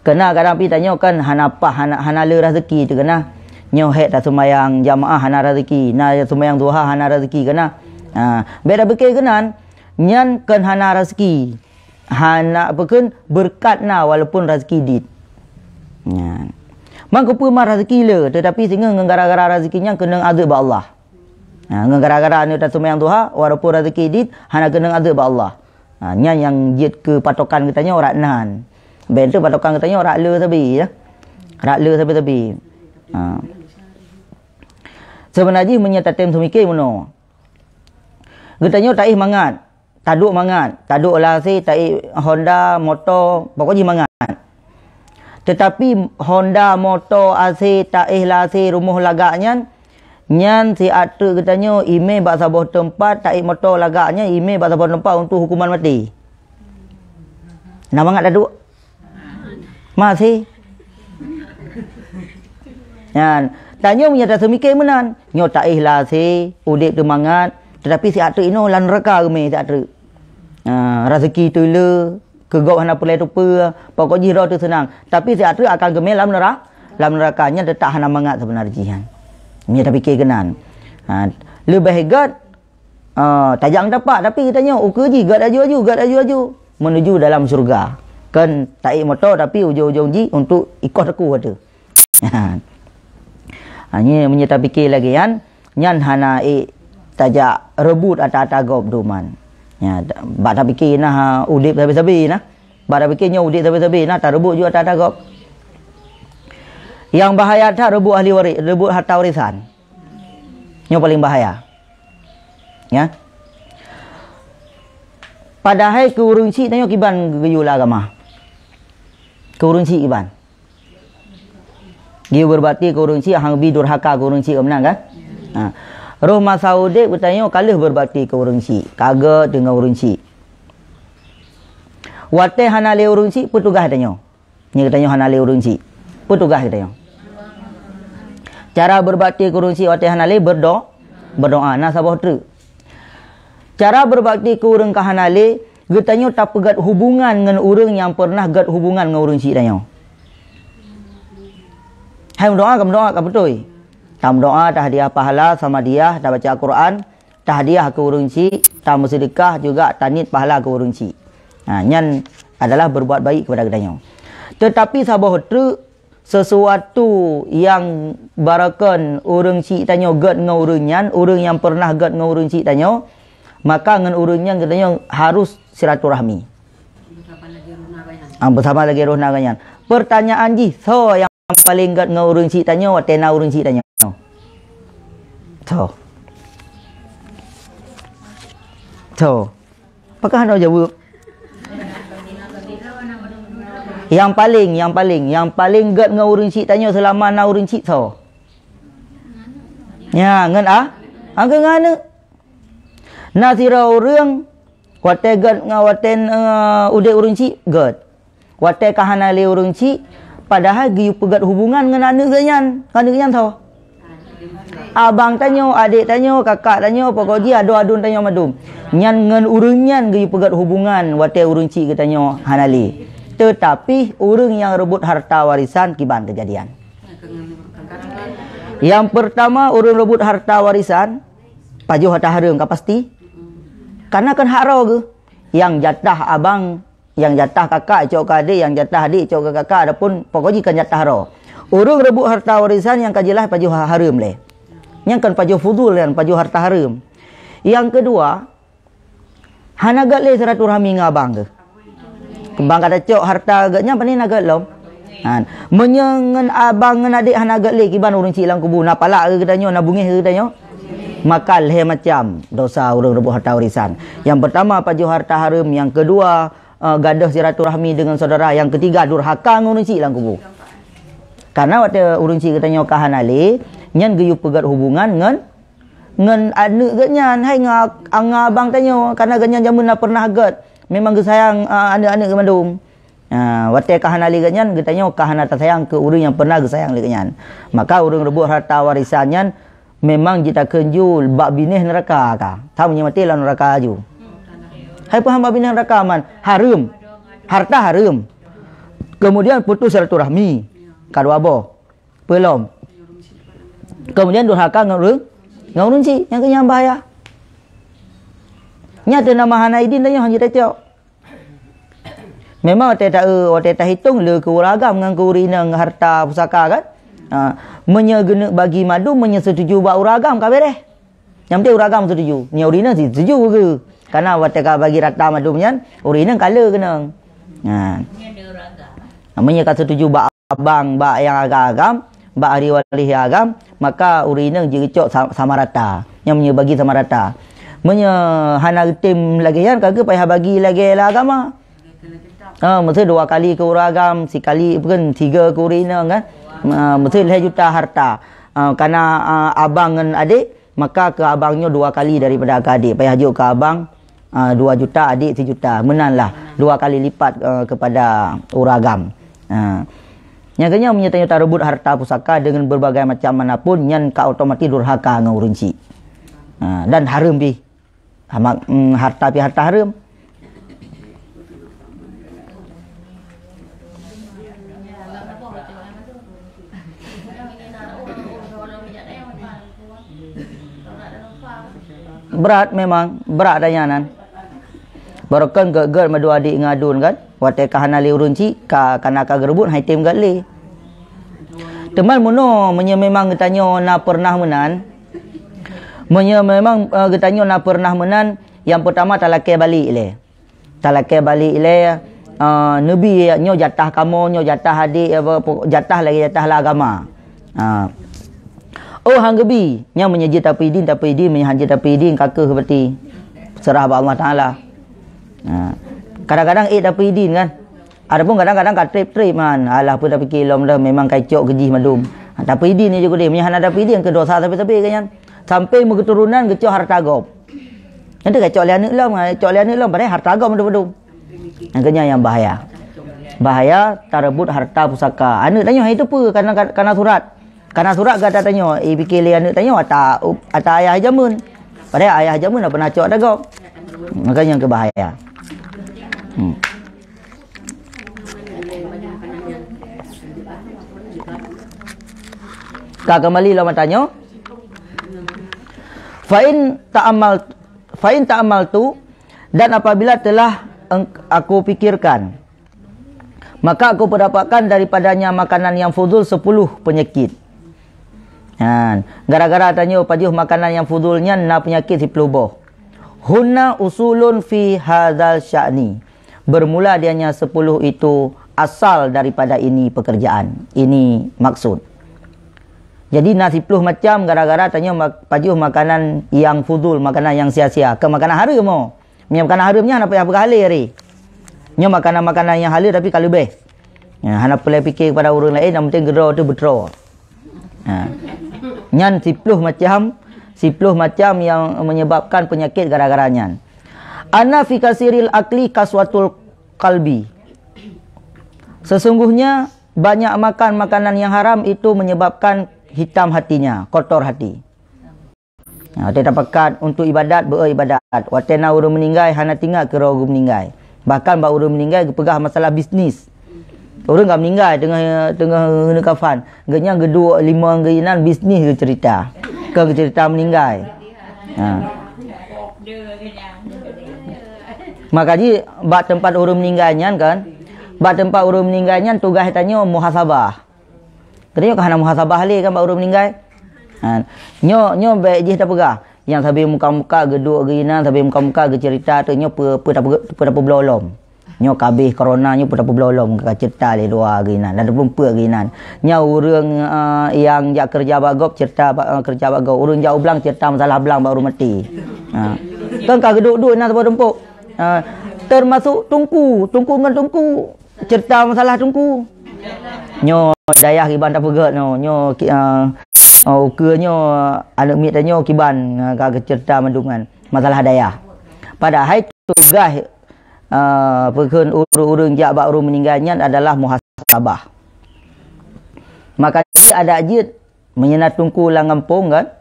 Keunan kadang pih tanyoe kan hana paih, hana, hana le raseuki teuh keunan. Nyoe hék taseumayang jamaah hana raseuki, na seumayang duha hana raseuki keunan. Ha, bék tapike keunan, nyan kon hana raseuki. Hana, apa kheun, beureukat na walaupun raseuki dit. Nyan. Man keupeue ma raseuki le, teutapi singoh ngon gara-gara raseuki nyan keunong azeub bak Allah. Ha, ngon gara-gara aneuk taseumayang duha, walaupun raseuki dit, hana keunong azeub bak Allah. Ha, nyan nyang jeuet keu patokan geutanyoe rot nan. Bék teuh patokan geutanyoe rot le sabe, ya. Rot le sabe-sabe. Ha. Seubeuna jih meunyoe tatem seumike meunoe. Geutanyoe taéh mangat, taduek mangat, taduek lase, taéh Honda, moto, pokok jih mangat. Teutapi Honda, moto, ase, taéh lase, rumoh lagak nyan, nyan siat treuk geutanyoe imé bak saboh teumpat, taéh moto lagak nyan imé bak saboh teumpat untuk hukuman maté. Na mangat taduek? Masih. Nyan, tanyoe meunyoe taseumike meunan, nyoe taéh lase, udeb teumangat, teutapi siat treuk inoe lam neuraka geumé siat treuk. Ha, raseuki teule, keu gob hana peureulée tupeue, pokok jih droe teuh seunang. Tapi siat treuk akan geumé lam neura-, lam neuraka, nyan teutab hana mangat seubeuna jih nyan. Meunyoe tapike keunan. Ha, leubeh gét, ah, tajak ngon tapak, tapi geutanyoe ukeue jih gét aju-aju, gét aju-aju. Menuju dalam syurga. Kon taék moto, tapi ujong-ujong jih untuk ikoh teukue teuh. Ha, nyoe meunyoe tapike lagée nyan, nyan hana ék tajak reubot ata-ata gob duman. Ya, bak tapike nah udeb sabe-sabe nah. Bak tapike nyoe udeb sabe-sabe nah tareubot ju ata-ata gob. Nyang bahaya that reubot ahli waris, reubot harta warisan. Nyoe paling bahaya. Ya. Padahai keu ureuëng chik tanyoe kiban geuyue lam agama. Keu ureuëng chik kiban. Geuyue beubakti keu ureuëng chik, han geubi durhaka keu ureuëng chik, ka meunan kan? Ha. Roh masa udeb geutanyoe ka lheueh beubakti keu ureuëng chik, ka gét deungon ureuëng chik. Watée hana lé ureuëng chik, peue tugaih tanyoe? Nyoe geutanyoe hana lé ureuëng chik, peue tugaih geutanyoe? Cara beubakti keu ureuëng chik watée hana lé, berdo-, berdoa, na saboh treuk. Cara beubakti keu ureuëng ka hana lé, geutanyoe tapeugét hubungan ngon ureuëng nyang peureunah gét hubungan ngon ureuëng chik tanyoe. Hai meudoa ka meudoa ka beutôi. Tameudoa, tahadiah pahala, samadiah, tabaca Al-Quran, tahadiah keu ureuëng chik, tameuseudeukah juga taniet pahala keu ureuëng chik. Ha, nyan adalah berbuat baik kepada geutanyoe. Teutapi saboh treuk sesuatu nyang baroekon ureuëng chik tanyoe gét ngon ureuëng nyan, ureuëng nyang peureunah gét ngon ureuëng chik tanyoe, maka ngon ureuëng nyan geutanyoe harus silaturahmi. Ah, beusama lagée roh na geuh nyan. Peurtanyaan jih, soe nyang paléng gét ngon ureuëng chik tanyoe watée na ureuëng chik tanyoe? Soe? Soe? Pakon hana jaweueb? Nyang paléng, nyang paléng, nyang paléng gét ngon ureuëng chik tanyoe seulama na ureuëng chik soe? Nya, ngon a-, a, ngon aneuk. Na sidroe ureuëng watée gét ngon watée, eh, udeb ureuëng chik gét. Watée ka hana lé ureuëng chik, padahai geuyue peugét hubungan ngon aneuk geuh nyan. Aneuk nyan soe? Abang tanyoe, adék tanyoe, kakak tanyoe, pokok jih adoe aduen tanyoe mandum. Nyan ngon ureuëng nyan geuyue peugét hubungan watée ureuëng chik geutanyoe hana lé. Teutapi ureuëng nyang reubot harta warisan kiban keujadian. Nyang peurtama ureuëng reubot harta warisan, pajoh harta hareuem ka pasti. Karena kon hak droe geuh. Nyang jatah abang, nyang jatah kakak icok keu adék, nyang jatah adék icok keu kakak, adapun pokok jih kon jatah droe. Ureuëng reubot harta warisan nyang ka jeulaih pajoh ha-, hareuem lé. Nyang kon pajoh fudul nyan, pajoh harta hareuem. Nyang keudua, hana gét lé silaturahmi ngon abang geuh. Keumbang ka tacok harta gét nyan, pane na gét lom. Han. Meunyoe ngon abang ngon adék hana gét lé, kiban ureuëng chik lam kubu, na palak keu geutanyoe, na beungéh keu geutanyoe? Maka lhée macam dosa ureuëng reubot harta warisan. Nyang peurtama pajoh harta hareuem, nyang keudua, eh, gadôh silaturahmi deungon syedara, nyang keutiga durhaka ngon ureuëng chik lam kubu. Karena watée ureuëng chik geutanyoe ka hana lé, nyan geuyue peugét hubungan ngon, ngon aneuk geuh nyan, hai ngon, ngon abang tanyoe, karena geuh nyan jameun na peureunah gét, memang geusayang, eh, aneuk-aneuk geuh mandum. Ha, watée ka hana lé geuh nyan, geutanyoe ka hana tasayang keu ureuëng nyang peureunah geusayang lé geuh nyan. Maka ureuëng reubot harta warisan nyan memang jitakeunjul bak binéh neuraka ka. Tham nyoe maté lam neuraka aju. Hai paham bak binéh neuraka man? Hareuem. Harta hareuem. Kemudian putus silaturahmi. Ka dua boh. Peulom. Kemudian durhaka ngon ureuëng, ngon ureuëng chik. Nyang keu nyan bahaya. Nyan teuh nama hana idin tanyoe hana jitacok. Memang watée ta-, watée tahitong le keu ureuëng agam ngon keu ureuëng inong harta pusaka kan? Ha, meunyoe geuneuk bagi mandum, meunyoe seutuju bak ureueng agam ka beres. Nyang penting ureueng agam seutuju. Nyoe ureueng inong seutuju ke? Karena watée ka bagi rata mandum nyan, ureueng inong ka le keunong. Ha. Meunyoe ka seutuju bak abang, bak nyang agam-agam, bak ahli waris nyang agam, maka ureueng inong jicok sa-, sama rata. Nyang meunyoe bagi sama rata. Meunyoe hana geutem lagée nyan, ka geuh payah bagi lagée lam agama. Ha, mesti dua kali keu ureueng agam, sikali pun tiga keu ureueng inong kan. Ha, mesti lhée juta harta. Ha, karena, ha, abang ngon adek, maka keu abang nyoe dua kali daripada keu adek. Payah jok keu abang, ha, dua juta, adek sejuta. Meunan lah, dua kali lipat, ha, kepada ureueng agam. Ha. Nyang keunyoe meunyoe tanyoe tareubot harta pusaka dengan berbagai macam manapun, nyan ka otomatis durhaka ngon ureueng chik. Ha, dan hareuem pih. Amak, mm, harta pih harta hareuem. Brat memang, brat dah nyan. Baroekon gét-gét meudua adik ngon aduen kan. Watée ka hana lé ureueng chik, ka, ka na ka geureubot, han item gét lé. Teuma meunoe, meunyoe memang geutanyoe na peureunah meunan, meunyoe memang, eh, geutanyoe na peureunah meunan, nyang peutama talakée balek lé. Talakée balek lé, eh, neubi nyoe jatah kamoe, nyoe jatah adek, apa, po-, jatah lagée jatah lam agama. Ha. Oh, han geubi, nyan meunyoe jeuet tapeuidin, tapeuidin, meunyoe han jeuet tapeuidin, ka keuh berarti seurah bak Allah Taala. Ha. Kadang-kadang ék tapeuidin kan. Adapun kadang-kadang ka treb-treb man. Alah, peue tapike lom dah, memang ka icok keu jih mandum. Ha, tapeuidin je keudeh. Meunyoe hana tapeuidin, keu dosa sabe-sabe geuh nyan. Sampai meukeuturonan geucok harta gob. Nyan teuh ka icok lé aneuk lom, ha, icok lé aneuk lom, padahai harta gob mandum-mandum. Nyang keunyan nyang bahaya. Bahaya tareubot harta pusaka. Aneuk tanyoe han iteupeue kana, kana surat. Kana surat gata tanyoe, ipike lé aneuk tanyoe ata, ata ayah jameun. Padahai ayah jameun dak pernah cok ata gob. Maka nyang keu bahaya. Hmm. Ka kembali lom tanyoe. Fa in ta'ammal, fa in ta'ammaltu, dan apabila telah eng-, aku pikirkan, maka aku mendapatkan daripadanya makanan yang fudul sepuluh penyakit. Kan? Gara-gara tanyoe pajoh makanan yang fudul nyan na penyakit siploh boh. Hunna usulun fi hadzal sya'ni. Bermula dianya sepuluh itu asal daripada ini pekerjaan. Ini maksud. Jadi na siploh macam gara-gara tanyoe mak-, pajoh makanan yang fudul, makanan yang sia-sia. Keu makanan hareuem mo. Meunyoe makanan hareuem nyan hana payah peugah halé ari. Nyoe makanan-makanan nyang halal tapi ka leubeh. Ya, hana peureulée pike kepada ureuëng laén, nyang penting keudroe teuh beudroe. Ha. Nyan siploh macam, siploh macam yang menyebabkan penyakit gara-gara nyan. Anna fi kasiril akli kaswatul qalbi. Sesungguhnya banyak makan makanan yang haram itu menyebabkan hitam hatinya, kotor hati. Ha, watée tapakat untuk ibadat, beu ibadat. Watée na ureuëng meuninggai, hana teuingat keu roh ureuëng meuninggai. Bahkan bak ureuëng meuninggai geupeugah masalah bisnis. Ureuëng ka meuninggai teungoh, teungoh geuneuk kafan. Geuhnyan geuduek limong geuinan bisnis geucerita. Kon geucerita meuninggai. Ha. Maka jih bak teumpat ureuëng meuninggai nyan kan, bak teumpat ureuëng meuninggai nyan tugaih tanyoe muhasabah. Geutanyoe ka hana muhasabah lé kan bak ureuëng meuninggai. Ha. Nyoe, nyoe bék jih tapeugah. Nyang sabe muka-muka geuduek geuinan, sabe muka-muka geucerita tu nyoe peue, peue tapeugah, peue tapeubloe lom. Nyoe ka abéh corona nyoe peue tapeubloe lom ka cerita lé dua geuinan. Dan peuet geuinan. Nyoe ureuëng, eh, nyang jak keureuja bak gob cerita bak, eh, keureuja bak gob. Ureuëng jak u blang cerita masalah blang bak ureuëng maté. Ha. Kan ka geuduek-duek na saboh tumpok. Ha. Teumasuk teungku, teungku ngon teungku. Cerita masalah teungku. Nyoe dayah kiban tapeugah nyoe, nyoe ki-, ah, ah, ukeue nyoe aneuk miet tanyoe kiban, ah, ka geucerita mandum nyan masalah dayah. Padahai tugaih, ah, peukheun ureuëng-ureuëng jak bak ureuëng meuninggai nyan adalah muhasabah. Maka jih adak jeuet Meunyoe na teungku lam gampông kan,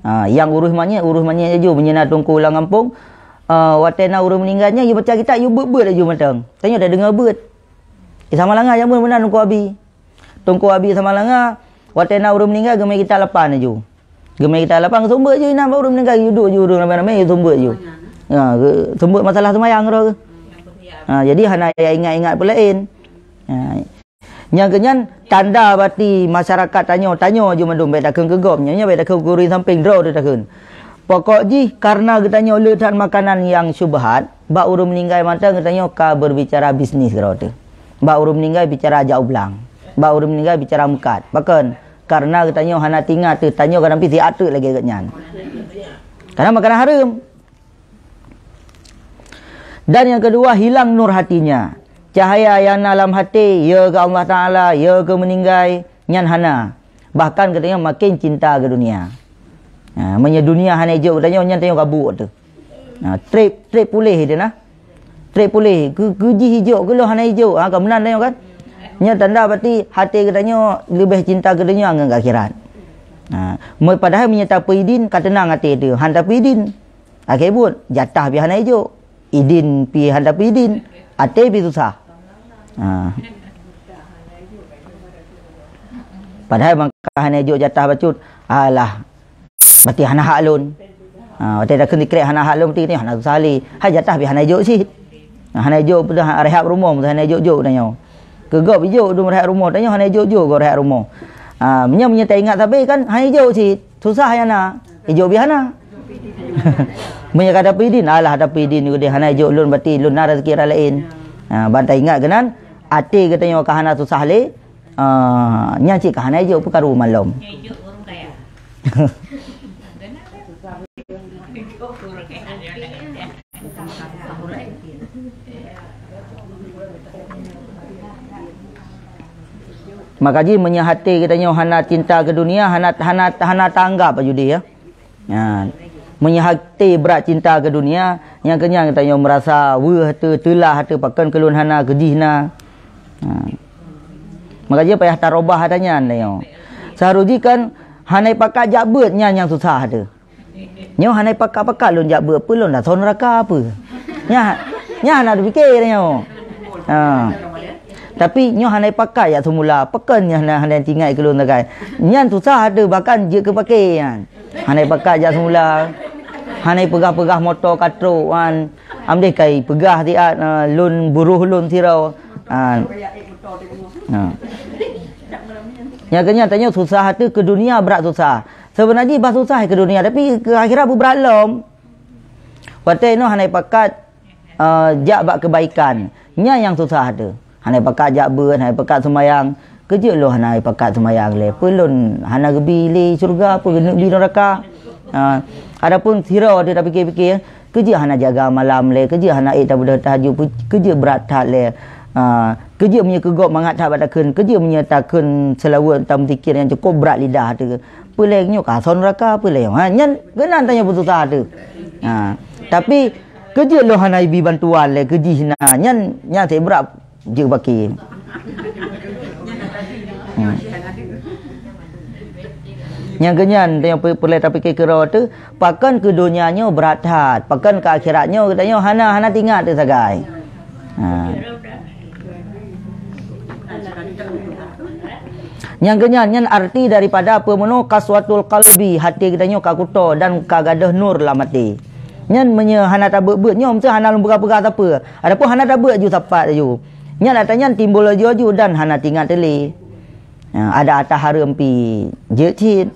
ha, nyang urus manyét, urus manyét laju. Meunyoe na teungku lam gampông, eh, watée na ureuëng meuninggai nyan, yue baca kitab, yue beuet-beuet laju mantong. Tanyoe tadeungoe beuet. Eh, Samalanga nyang meunan Teungku Abi. Teungku Abi Samalanga, watée na ureuëng meuninggai, geumé kitab lapan laju. Geumé kitab lapan, geusumbeuet laju inan bak ureuëng meuninggai, yue duek laju ureuëng ramé-ramé, yue sumbeuet laju. Ha, geu-, sumbeuet masalah seumayang droe. Ha, jadi hana ingat-ingat peue laén. Ha, Nyang keunyan tanda bati masyarakat tanyoe, tanyoe ju mandum, bèk takheun keu gob, nyoe, nyoe bèk takheun keu ureueng sampéng, droe teuh takheun. Pokok jih, karena geutanyoe le that makanan nyang syubhat, bak ureueng meuninggai mantong geutanyoe ka berbicara bisnis keudroe teuh. Bak ureueng meuninggai bicara jak u blang. Bak ureueng meuninggai bicara meukat. Pakon? Karena geutanyoe hana teuingat teuh, tanyoe kadang pih siat teuk lagèe geuh nyan. Karena makanan hareuem. Dan nyang keudua, hilang nur hatinya. Cahaya nyang na lam até, ya keu Allah Taala, ya keu meuninggai, nyan hana. Bahkan geutanyoe makin cinta keu dunia. Ha, meunyoe dunia hana ijok geutanyoe, nyan tanyoe gabuk teuh. Ha, trép, trép puléh teuh na. Trép puléh, keu, keu jih ijok, keu lôn hana ijok. Ha, ka meunan tanyoe kan? Nyan tanda berarti até geutanyoe leubeh cinta keu dunia ngon keu akhirat. Ha, meu-, padahai meunyoe tapeuidin, ka teunang até teuh. Han tapeuidin. Akhé buet, jatah pih hana ijok. Idin pih han tapeuidin. Até pih susah. Ha. Padahai mangka hana ijok jatah bacut. Alah, berarti hana hak lôn. Ha, watèe takheun dikrek hana hak lôn, berarti hana susah lé. Hai jatah pih hana ijok cit. Ha, hana ijok peudah rehab rumoh, hana ijok-jok tanyoe. Keu gob ijok dum rehab rumoh, tanyoe hana ijok-jok gob rehab rumoh. Ha, meunyoe, meunyoe taingat sabe kan, hana ijok cit. Susah nyang na. Ijok pih hana. Meunyoe ka tapeuidin, alah tapeuidin, hana ijok lôn, berarti lôn na rezeki ureueng laén. Ha, ban taingat keunan, até geutanyoe ka hana susah lé, ah, nyan cit ka hana ijok peukaru malom. Maka jih meunyoe até geutanyoe hana cinta keu dunia, hana, hana, hana tanggap aju deh, ya. Ha, meunyoe até brat cinta keu dunia, nyang keunyan geutanyoe meurasa weueh teuh, teulah teuh, pakon keu lôn hana, keu jih na. Ha. Maka jih payah tarobah ata nyan tanyoe. Seuharôh jih kan hana pakat jak beuet nyan nyang susah teuh. Nyoe hana pakat-pakat lôn jak beuet, peue lôn dah thon neuraka peue. Nyan, nyan hana tapike tanyoe. Ha. Tapi nyoe hana pakat jak seumula, pakon nyan hana, hana teuingat keu lôn sagai. Nyan susah teuh, bahkan jeuet keu pake nyan. Hana pakat jak seumula. Hana peugah-peugah moto ka trok kan. Am deh kai peugah siat, ah, lôn buroh lôn sidroe. Ah. Nah. Nyang keunyan tanyoe susah teuh keu dunia brat susah. Seubeuna jih bah susah keu dunia, tapi keu akhirat beubrat lom. Watèe nyoe hana pakat eh, jak bak keubaikan. Nyan nyang susah teuh. Hana pakat jak beuet, hana pakat seumayang. Keu jeuet lôn hana pakat seumayang lé. Peue lôn hana geubi lé syeuruga, peue geuneuk bi neuraka. Ha, adapun sidroe teuh tapike-pike, keu jeuet hana jaga malam lé, keu jeuet hana ék tabeudôh tahajud, keu jeuet brat that lé. Ha, keu jeuet meunyoe keu gob mangat that bak takheun, keu jeuet meunyoe takheun seulaweuet, tameusikir nyang cukôp brat lidah teuh. Peue lé nyoe ka asoe neuraka, peue lé nyoe. Ha, nyan keunan tanyoe peususah teuh. Ha, tapi keu jeuet lôn hana ibi bantuan lé keu jih na, nyan, nyan seb brat jeuet baki. Hmm. Nyang keunyan tanyoe pe-, peureulèe tapike keudroe teuh, pakon keu donya nyoe brat that, pakon keu akhirat nyoe geutanyoe hana, hana teuingat teuh sagai. Ha. Nyang keunyan, nyan arti daripada peue meunoe qaswatul qalbi, até geutanyoe ka kuto dan ka gadôh nur lam até. Nyan meunyoe hana tabeuet-beuet nyoe, meusti hana lôn peugah-peugah sapeue. Adapun hana tabeuet ju sapat laju. Nyan ata nyan timbul laju-laju dan hana teuingat teuh lé. Ha, ada ata hareuem pih jeuet cit.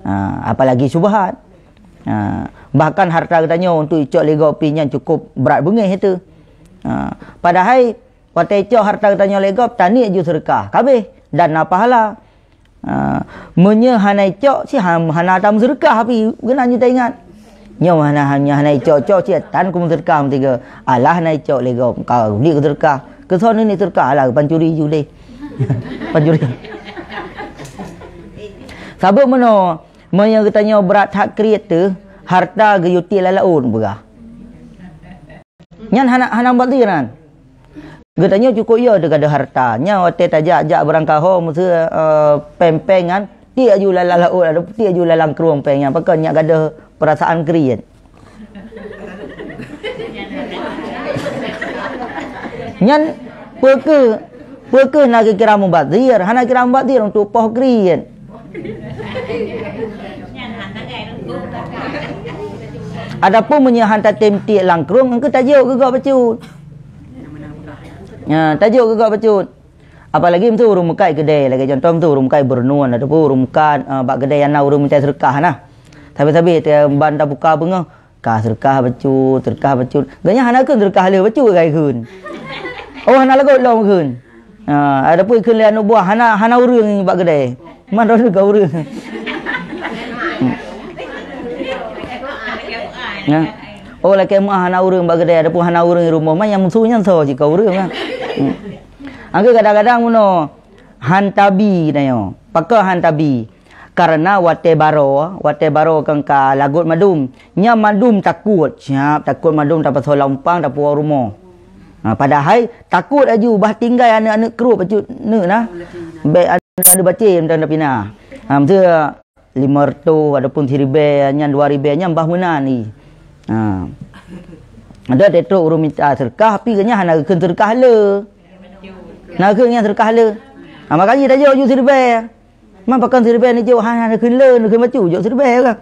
Ha, apalagi syubhat. Ha, bahkan harta geutanyoe untuk icok lé gob pih nyan cukup brat beungéh teuh. Ha, padahai watèe icok harta geutanyoe lé gob, taniet ju seudeukah, ka abéh dan na pahala. Ha, meunyoe hana icok, si ha-, hana tameuseudeukah pih, keunan ju taingat. Nyoe hana, hana, hana icok-cok, si tan kumeuseudeukah meusigoe. Alah hana icok lé gob, ka udik seudeukah. Keu soe neuniet seudeukah, alah pancuri ju deh. Pancuri. Sabab meunoe, meunyoe geutanyoe brat that kriet teuh, harta geuyue tiek lam laôt peugah. Nyan hana, hana mubazir nyan. Geutanyoe cukôp yo teuh gadôh harta. Nyan watèe tajak, jak beurangkaho, meuseu, eh, péng-péng nyan, tiek ju lam laôt, atau tiek ju lam krueng péng nyan. Pakon nyan gadôh peurasaan kriet. Nyan peu kheueh, peu kheueh na geukira mubazir, hana kira mubazir untuk poh kriet. Adapun meunyoe han tatem tiek lam krueng, engkeu tajok keu gob bacut. Nya, tajok keu gob bacut. Apalagi meuseu ureuëng meukat keudè, lagée contoh meuseu ureuëng meukat Beureunuen ataupun ureuëng meukat, eh, bak keudè nyang na ureuëng mita seureukah na. Sabe-sabe teuban tabuka beungoh, ka seureukah bacut, seureukah bacut. Gobnyan hana kheun seureukah le bacut, ka kheun. Oh, hana lagot lom kheun. Ha, ataupun kheun lé aneuk buah, hana, hana ureuëng bak keudè. Man droeneuh ka ureuëng. Hmm. Ya. Oh, lakée meuáh hana ureuëng bak keudè, ataupun hana ureuëng di rumoh, man nyang meuseu nyan soe cit ka ureuëng kan. Hmm. Angke kadang-kadang meunoe, han tabi tanyoe. Pakon han tabi? Karena watée baroe, watée baroe kan ka lagot mandum. Nyan mandum takot, siap takot mandum tapasoe lam umpang tapuwoe rumoh. Ha, padahai takot laju bah tinggai aneuëk-aneuëk krop bacut neuk na. Bék aneuëk-aneuëk bacem dan tapina. Ha, meuseu lima reutôh ataupun siribée nyan, dua ribée nyan bah meunan i. Ha. Ada tetrok ureuëng mita seureukah, tapi gobnyan hana kheun seureukah le. Na kheun nyan seureukah le. Ha, maka jih tajok ju siribée. Man pakon siribée neujok, hana kheun le, neukheun bacut, jok siribée ka.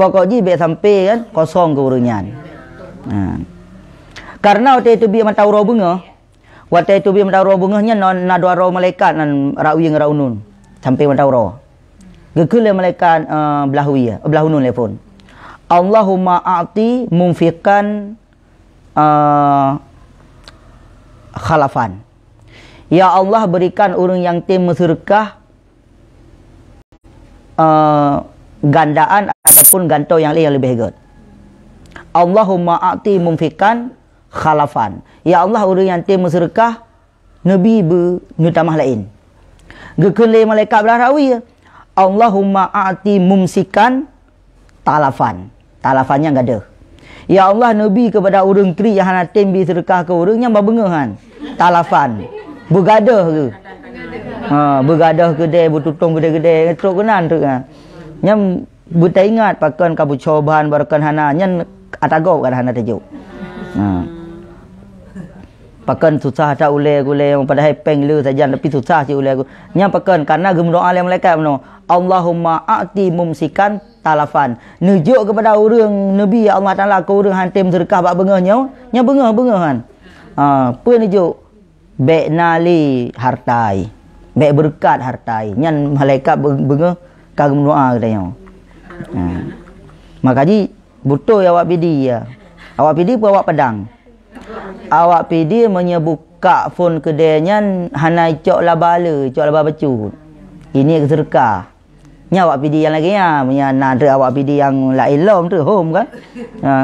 Pokok jih bék sampai kan kosong keu ureuëng nyan. Ha. Karena watée teubiet mata uroe beungoh, watée teubiet mata uroe beungoh nyan na, na dua droe malaikat nan Ra'wi ngon Ra'unun. Sampai mata uroe. Geukheun lé malaikat, eh, blah wie, blah unun lé phon. Allahumma a'ti munfiqan, eh, khalafan. Ya Allah, berikan ureuëng nyang tem meuseureukah, eh, gandaan ataupun gantoe nyang laén nyang leubeh gét. Allahumma a'ti munfiqan khalafan. Ya Allah, ureuëng nyang tem meuseureukah neubi beu neutamah laén. Geukheun lé malaikat blah Ra'wi, Allahumma a'ti mumsikan talafan. Talafan nyan gadôh. Ya Allah, neubi keupada ureuëng kriet nyang hana tem bi seureukah keu ureuëng nyan bah beungoh han. Talafan. Beugadôh geuh. Ha, beugadôh keudè, beututông keudè-keudè, trok keunan trok kan. Nyan beutaingat pakon ka beucoban, pakon hana, nyan ata gob ka hana tajok. Ha. Pakon susah that ulée-ulée, padahai péng le sajan tapi susah cit ulée. Nyan pakon, karena geumeudoá lé malaikat meunoe, "Allahumma a'ti mumsikan talafan." Neujok keupada ureuëng neubi Allah Taala keu ureuëng han tem seureukah bak beungoh nyoe, nyan beungoh-beungoh han. Ha, peue neujok? Bék na lé hartai. Bék beureukat hartai. Nyan malaikat be-, beungoh ka geumeudoá geutanyoe. Ha. Maka jih, beutôi awak Pidie, ya. Awak Pidie peue awak Padang? Awak Pidie meunyoe buka phon keudè nyan hana icok laba le, icok laba bacut. Ini keu seureukah. Nyan awak Pidie nyang lagée nyan, meunyoe na treuk awak Pidie nyang laén lom treuk hom kan. Ha.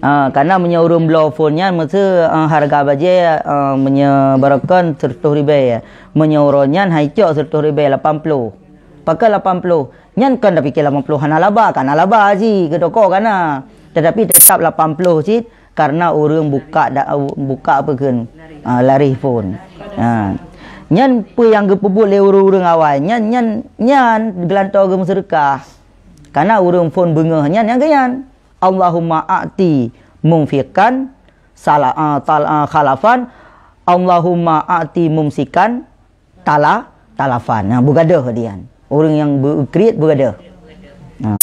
Ha, karena meunyoe ureuëng bloe phon nyan meuseu, eh, hareuga bajée, eh, meunyoe barokon seureutôh ribée. Meunyoe uroe nyan han icok seureutôh ribée, lapan ploh. Pakon lapan ploh? Nyan kon tapike lapan ploh hana laba, ka na laba jih, keu toko ka na. Tetapi tetap lapan ploh cit karena ureuëng buka da-, buka apa kheun, ah, larih phon. Ha. Nyan peue nyang geupeubuet lé ureuëng-ureuëng awai. Nyan, nyan, nyan geulantoe geumeuseureukah. Karena ureuëng phon beungoh nyan nyang keu nyan. Allahumma a'ti munfiqan sala-, ah, tal-, ah, khalafan. Allahumma a'ti mumsikan tala-, talafan. Nah, beugadôh dian. Ureuëng nyang beukriet beugadôh. Ha.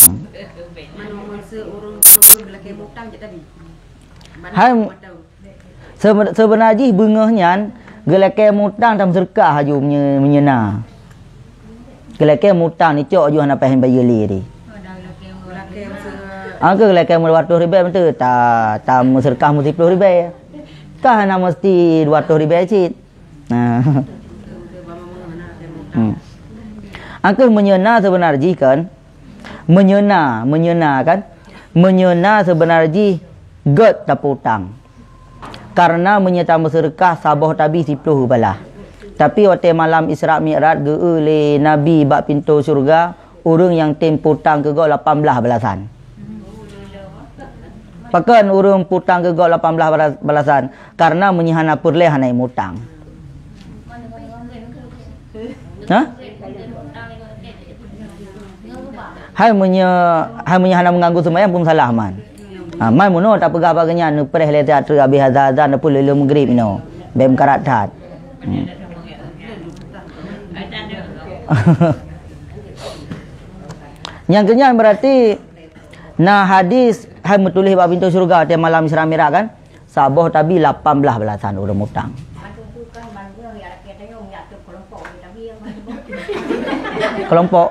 Hai, sebe-, seubeunar jih beungoh nyan geulakée mutang dan meuseureukah laju meunye-, meunyeuna. Geulakée mutang nicok ju hana paih bayeue lé di. Ah, geulakée dua ratus ribée beutôi, ta, ta meuseureukah meusiploh ribée. Ka hana meusti dua ratus ribée cit. Nah. Hmm. Angkeuh meunyeuna seubeunar jih kan? Meunyeuna, meunyeuna kan? Meunyeuna seubeunar jih gét tapeutang. Karena meunyoe tameuseureukah saboh tabi siploh balaih. Tapi watée malam Isra Mi'raj geu-eu lé Nabi bak pintoe syeuruga, ureuëng nyang tem peutang keu gob lapan blaih balasan. Pakon ureuëng peutang keu gob lapan blaih bala-, balasan? Karena meunyoe hana peureulée hana mutang. Hah? Hai meunyoe, hai meunyoe hana meuganggu seumayang pun salah man. Ha, man meunoe tapeugah bak geuhnyan neupreh lé teuk treuk habéh azan-azan pun lé lom meugrib inoe. Bèk meukarat that. Hmm. Nyang keunyan berarti na hadis hai meutuléh bak pintoe syeuruga watèe malam Isra Mi'raj kan? Saboh tabi lapan blaih balasan ureueng mutang. kelompok.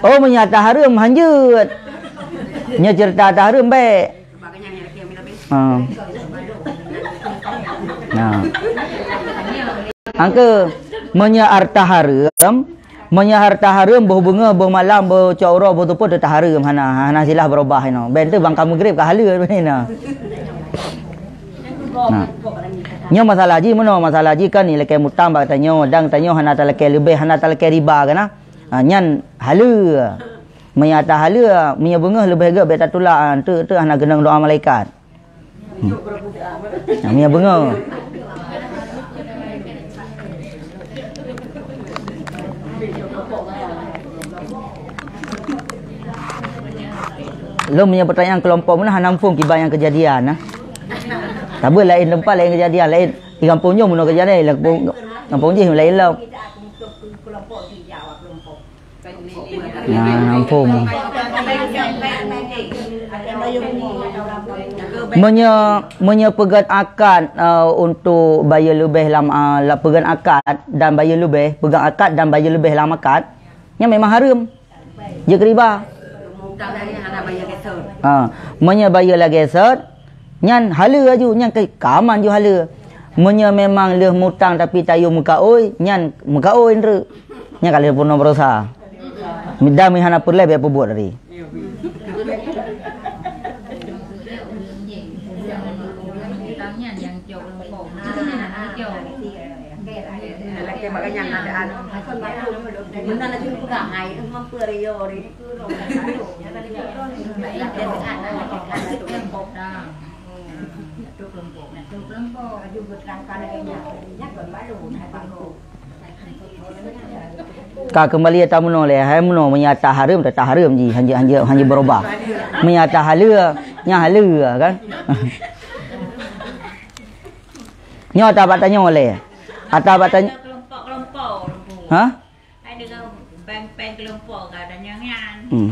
Oh, meunyo ata hareuem hanjeuet. Nyoe ceurita ata hareuem bèk. Ha. Nah. Angke, meunyo harta hareuem, meunyo harta hareuem, boh beungoh, boh malam, boh cot uroe, boh teupeu teutap hareuem, hana, hana silah beurubah inoe. Bèk teuh bang ka meugreb ka haleue inoe. Nah. Nyoe masalah jih meunoe, masalah jih kan ilakèe mutang bak tanyoe, dan tanyoe hana talakèe leubeh, hana talakèe riba kan, nah. Ha, nyan haleue. Meunyo ata haleue, meunyo beungoh leubeh gèt bèk tatulak, ha, teuk-teuk hana keunong doa malaikat. Hmm. Ha, meunyo beungoh. Lôn meunyo peutanyaan keulompok meunan hana muphom kiban nyang keujadian, nah. Tapi laén teumpat laén keujadian, laén di gampông nyoe meunoe keujadian, laén gampông, gampông jih laén lom. Nah, ampôn. Meunyoe, meunyoe peugèt akad, eh, untuk bayeue leubeh lam, eh, la-, peugèt akad dan bayeue leubeh, peugèt akad dan bayeue leubeh lam akad, nyan memang hareuem. Jeuet riba. Ha, meunyoe bayeue lagèe sot, nyan haleue laju, nyan ka aman ju haleue. Meunyoe memang lheueh mutang tapi tayue meukaôi, nyan meukaôi treuk. Nyan ka lheueh peunoh baroesa. Dan meuhana peureulèe bèk peubuet tadi. Ka keumbali ata meunoe lé, hai meunoe meunyo ata hareuem, ata hareuem jih, hanjeuet, hanjeuet, hanjeuet beurubah. Meunyo ata haleue, nyan haleue kan. Nyoe ata bak tanyoe lé. Ata bak tanyoe. Ha? Hmm.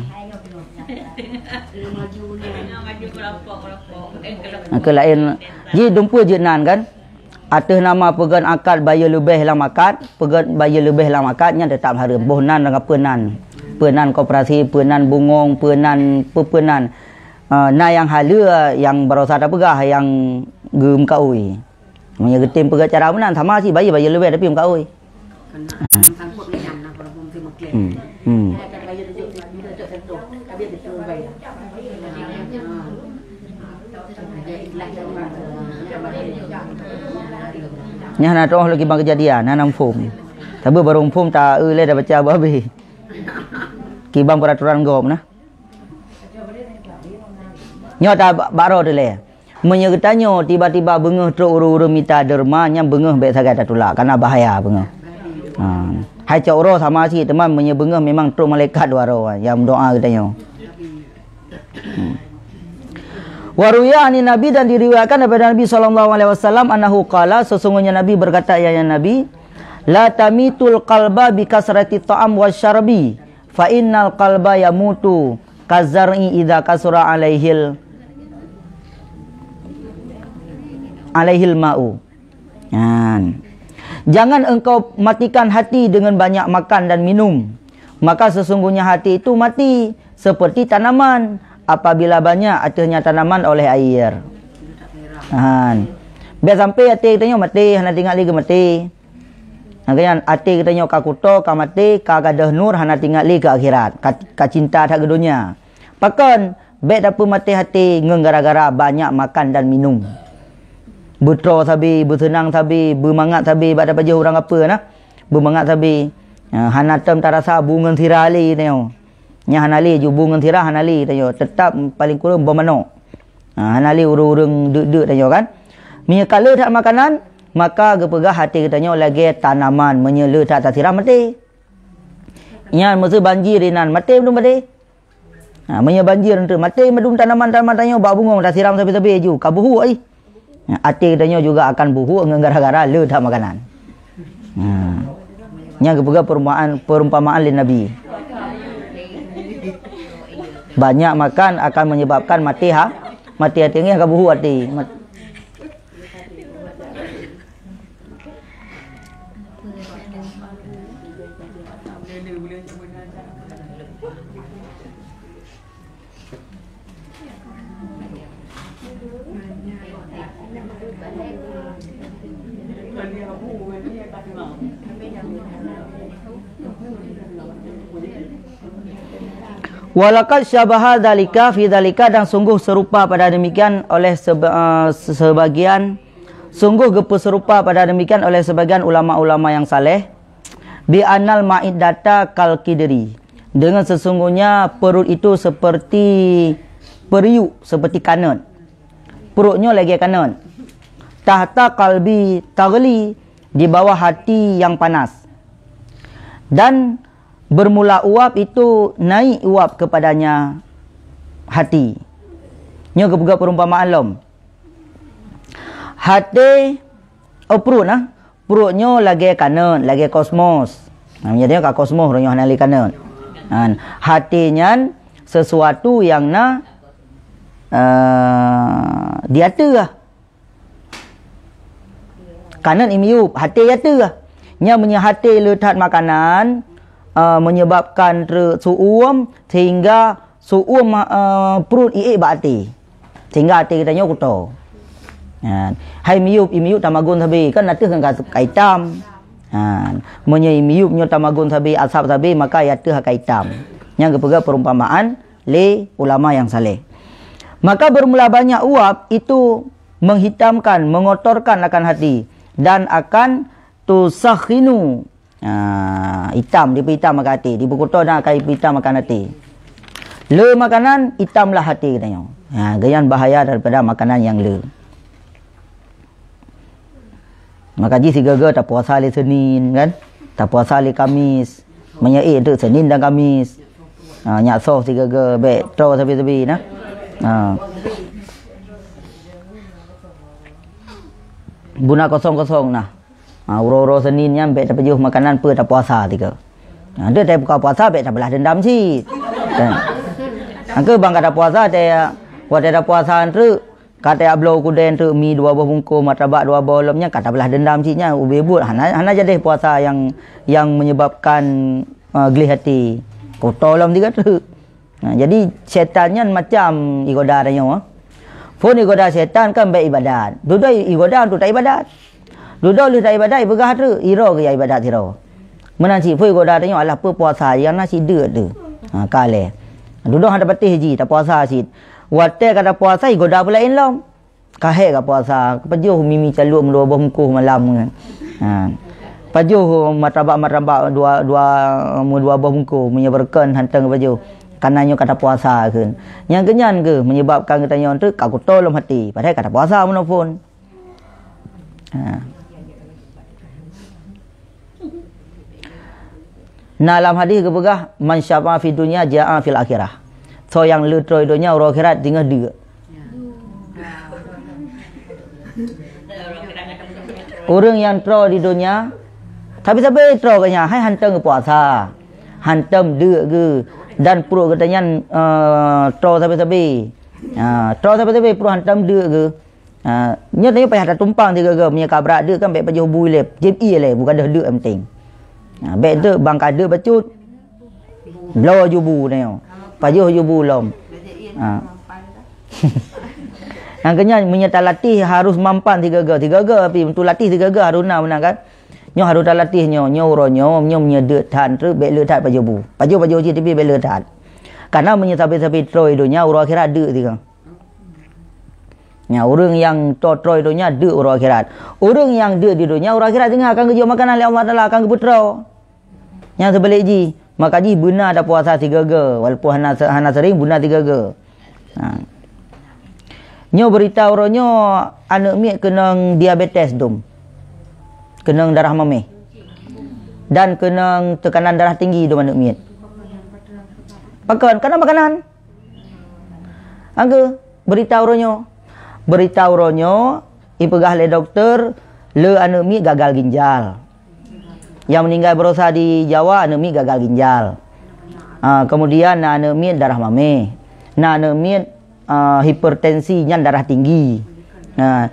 Maka laén, ji dumpeue jeuet nan kan? Ateueh nama peugèt akad bayeue leubeh lam akad, peugèt bayeue leubeh lam akad nyan teutap hareuem. Boh nan ngon peue nan. Peue nan koperasi, peue nan bungong, peue nan, peue-peue nan. Ah, na nyang haleue nyang baroesa tapeugah nyang geumeukaôi. Meunyoe geutem peugah cara meunan, sama cit bayeue, bayeue leubeh tapi meukaôi. Hmm. Hmm. Nyan hana troh lé kiban keujadian, hana muphom. Tapi barô muphom ta-eu lé, tabaca habéh. Kiban peuratoran gob na. Nyoe ta ba-, bak droe teuh lé. Meunyoe geutanyoe tiba-tiba beungoh trok ureueng-ureueng mita deurma, nyan beungoh bèk sagai tatulak, kareuna bahaya beungoh. Ha. Hai cot uroe sama cit, teuma meunyoe beungoh memang trok malaikat dua droe nyang meudoa geutanyoe. Hmm. Wa ruwiya anin Nabi, dan diriwayatkan daripada Nabi sallallahu alaihi wasallam, annahu qala, sesungguhnya Nabi berkata, ya, ya Nabi, "La tamitul qalba bi kasrati ta'am wa syarbi, fa innal qalba yamutu kazar'i idza kasura alaihil, alaihil ma'u." Nyan. Jangan engkau matikan hati dengan banyak makan dan minum. Maka sesungguhnya hati itu mati seperti tanaman apabila banyak ateuehnya tanaman oleh air. Han. Biar sampai até geutanyoe maté, hana teuingat lé geumaté. Nah, keu nyan, até geutanyoe ka kuto, ka maté, ka gadôh nur, hana teuingat lé keu akhirat, ka, ka cinta that keu donya. Pakon, bèk tapeumaté até ngon gara-gara banyak makan dan minum. Beutroe sabe, beuseunang sabe, beumangat sabe, bak tapajoh ureueng apeue na. Beumangat sabe. Ha, hana tom tarasa bu ngon sira lé tanyoe. Nyan hana lé ju bu ngon sira, hana lé tanyoe. Teutap paléng kureueng boh manok. Ha, hana lé ureueng-ureueng deuk-deuk tanyoe kan. Meunyoe ka le that makanan, maka geupeugah até geutanyoe lagèe tanaman, meunyoe le that tasiram maté. Nyan meuseu banjir inan, maté meudum maté. Ha, meunyoe banjir eunteuk, maté meudum tanaman-tanaman tanyoe bak bungong, tasiram sabe-sabe ju, ka buhuk ai. Ha, até geutanyoe juga akan buhuk ngon gara-gara le that makanan. Ha. Nyan geupeugah perumpamaan, perumpamaan lé Nabi. Banyak makan akan menyebabkan maté ha, maté até ngieng ka buhuk até. Mat-, Walaqad syabaha dzalika fi dzalika, dan sungguh serupa pada demikian oleh seba-, eh, sebagian, sungguh geupeuserupa pada demikian oleh sebagian ulama-ulama yang saleh, bi annal ma'iddata kal qidri, dengan sesungguhnya perut itu seperti periuk, seperti kanot. Perutnya lagèe kanot. Tahta qalbi taghli, di bawah hati yang panas. Dan bermula uap itu naik uap kepadanya hati. Nyoe geupeugah perumpamaan lom. Hati, oh, perut nah. Perut nyoe lagèe kanot, lagèe kosmos. Nah, meunyoe ka kosmos, roh nyoe hana lé kanot. Nah, hati nyan sesuatu yang na, eh, di ateueh. Kanot imiyup, hati ateueh. Nyan meunyoe hati le that makanan, eh, menyebabkan treuk su'um sehingga su'um, eh, perut iék bak até. Sehingga até geutanyoe kuto. Ha, hai miyup, imiyup tamagun sabe, kan ateueh kan ka, ka itam. Ha, meunyoe imiyup nyoe tamagun sabe, asap sabe, maka ateueh ka itam. Nyan geupeugah perumpamaan lé ulama yang saleh. Maka bermula banyak uap itu menghitamkan, mengotorkan akan hati dan akan tusakhinu. Ha, itam, dipeuitam akan até, dipeukuto dan akan ipeuitam akan até. Le makanan, itamlah até geutanyoe. Ha, geuyan bahaya daripada makanan nyang le. Maka jih sigoe-goe tapuasa lé Senin kan? Tapuasa lé Kamis. Meunyoe ék teuk Senin dan Kamis. Ha, nyak soh sigoe-goe bèk troe sabe-sabe nah. Ha. Buna kosong-kosong nah. Ha, uroe-uroe Senin nyan bèk tapajoh makanan peue tapuasa tiga. Ha, deuh tabuka puasa bèk tabeulah dendam cit. Kan? Angke bang ka tapuasa teuh, watèe tapuasa treuk, ka teuh bloe kudèe treuk mi dua boh bungkôh, martabak dua boh lom nyan ka tabeulah dendam cit nyan ubé buet hana, hana jadi puasa yang, yang menyebabkan, eh, gleh até. Kuto lom tiga treuk. Nah, jadi syaitan nyan macam igoda tanyoe. Phôn igoda syaitan kan bèk ibadat. Dudoe igoda untuk tak ibadat. Dudoe lheueh tak ibadat, ipeugah treuk, iroe geuya ibadat sidroe. Meunan cit phôn igoda tanyoe alah peue puasa nyang na cit deuk tu. Ha, ka lé. Dudoe hana patéh jih, tapuasa cit. Watèe ka tapuasa, igoda peulaén lom. Ka hék ka puasa, pajoh mi-mi calok meudua boh mungkôh malam nyan. Ha. Pajoh martabak-martabak dua, dua, meudua boh mungkôh, meunyoe beureukan hantong pajoh. Kareuna nyoe ka tapuasa kheun. Nyang keunyan kheueh menyebabkan geutanyoe treuk ka kuto lom até, padahai ka tapuasa meunoe phôn. Ha. Na lam hadis geupeugah, "Man syaba'a fid dunya ja'a fil akhirah." Soe nyang le troe di donya, uroe akhirat teungoh deuk. Ureueng nyang troe di donya, sabe-sabe troe geuh nyan, hai hantom geupuasa, hantom deuk geuh, dan pruet geutanyoe nyan, eh, troe sabe-sabe. Ha, troe sabe-sabe pruet hantom deuk geuh. Ha, nyoe tanyoe payah tatumpang sigoe-goe, meunyoe ka brat deuk kan bèk pajoh bu ilèe, jieb ié lé, bu gadôh deuk nyang penting. Ha, bèk deuk bang ka deuk bacut, bloe ju bu tanyoe. Pajoh ju bu lom. Ha. Nyang keunyan meunyoe talatih harus mampan sigoe-goe, sigoe-goe tapi untuk latih sigoe-goe harus na meunan kan. Nyoe harus talatih nyoe, nyoe uroe nyoe, nyoe meunyoe deuk that treuk bèk le that pajoh bu. Pajoh-pajoh cit tapi bèk le that. Karena meunyoe sabe-sabe troe donya uroe akhirat deuk sigoe. Nya, ureueng nyang toe troe donya deuk uroe akhirat. Ureueng nyang deuk di donya uroe akhirat teungoh akan geujok makanan lé Allah Taala, akan geupeutroe. Nyang seubalek jih, maka jih beuna tapuasa sigoe-goe, walaupun hana se-, hana sering beuna sigoe-goe. Ha. Nyoe beurita uroe nyoe aneuk miet keunong diabetes dum. Keunong darah mamèh. Dan keunong teukanan darah tinggi dum aneuk miet. Pakon? Karena makanan. Angge, beurita uroe nyoe. Beurita uroe nyoe, ipeugah lé dokto, le aneuk miet gagal ginjal. Nyang meuninggai baroesa di Jawa, aneuk miet gagal ginjal. Ah, kemudian na aneuk miet darah mamèh. Na aneuk miet, ah, hipertensi nyan darah tinggi. Nah,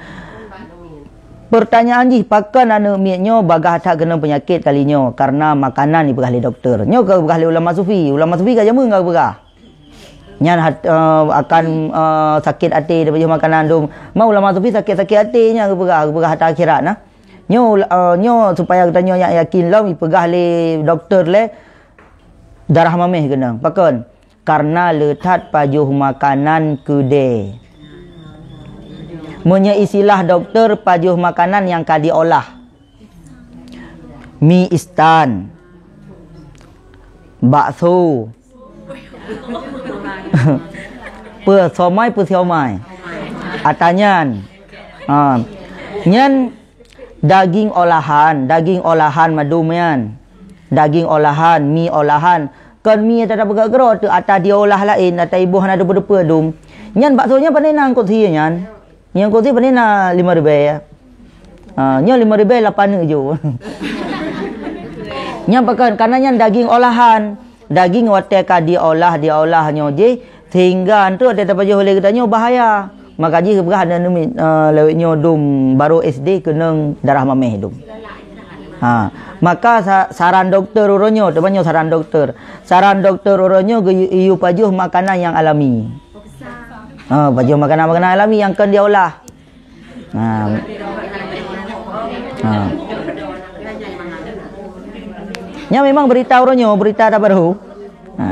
pertanyaan jih, pakon aneuk miet nyoe bagaih that keunong peunyakét kali nyoe? Karena makanan, ipeugah lé dokto. Nyoe ka ipeugah lé ulama sufi. Ulama sufi ka jameun ka ipeugah. Nyan hat-, eh, akan, eh, sakét até daripada makanan dum. Ma ulama sufi sakét-sakét até nyan geupeugah, geupeugah harta akhirat nah. Nyoe, eh, nyoe supaya geutanyoe nyak yakin lom ipeugah lé dokto lé darah mamèh keunong. Pakon? karena le that pajoh makanan keudè. Meunyoe istilah doktor, pajoh makanan nyang ka diolah. Mi instan, bakso, peue somai, peue siomai, atanyan. Ha. Nyan daging olahan, daging olahan mandum nyan. Daging olahan, mi olahan. Kon mi ata peugah keudroe teuk, ata diolah laén, ata iboh hana deupeu-deupeu dum. Nyan bakso nyan pane na eungkot sie nyan. Nyang keuh sih pane na lima ribèe, ya. Ha, nyoe lima ribèe lapan neuk ju. Nyan pakon, karena nyan daging olahan. Daging watèe ka diolah, diolah nyoe jih, sehingga enteuk watèe tapajoh lé geutanyoe bahaya. Maka jih geupeugah aneuk nyoe, eh, lewat nyoe dum baru S D keunong darah mamèh dum. Ha, maka sa-, saran doktor uroe nyoe, teuma nyoe saran doktor. Saran doktor uroe nyoe geu-, yue pajoh makanan nyang alami. Ha, pajoh makanan-makanan alami nyang kon diolah. Ha. Ha. Nyan memang berita uroe nyoe, berita tabaru. Ha.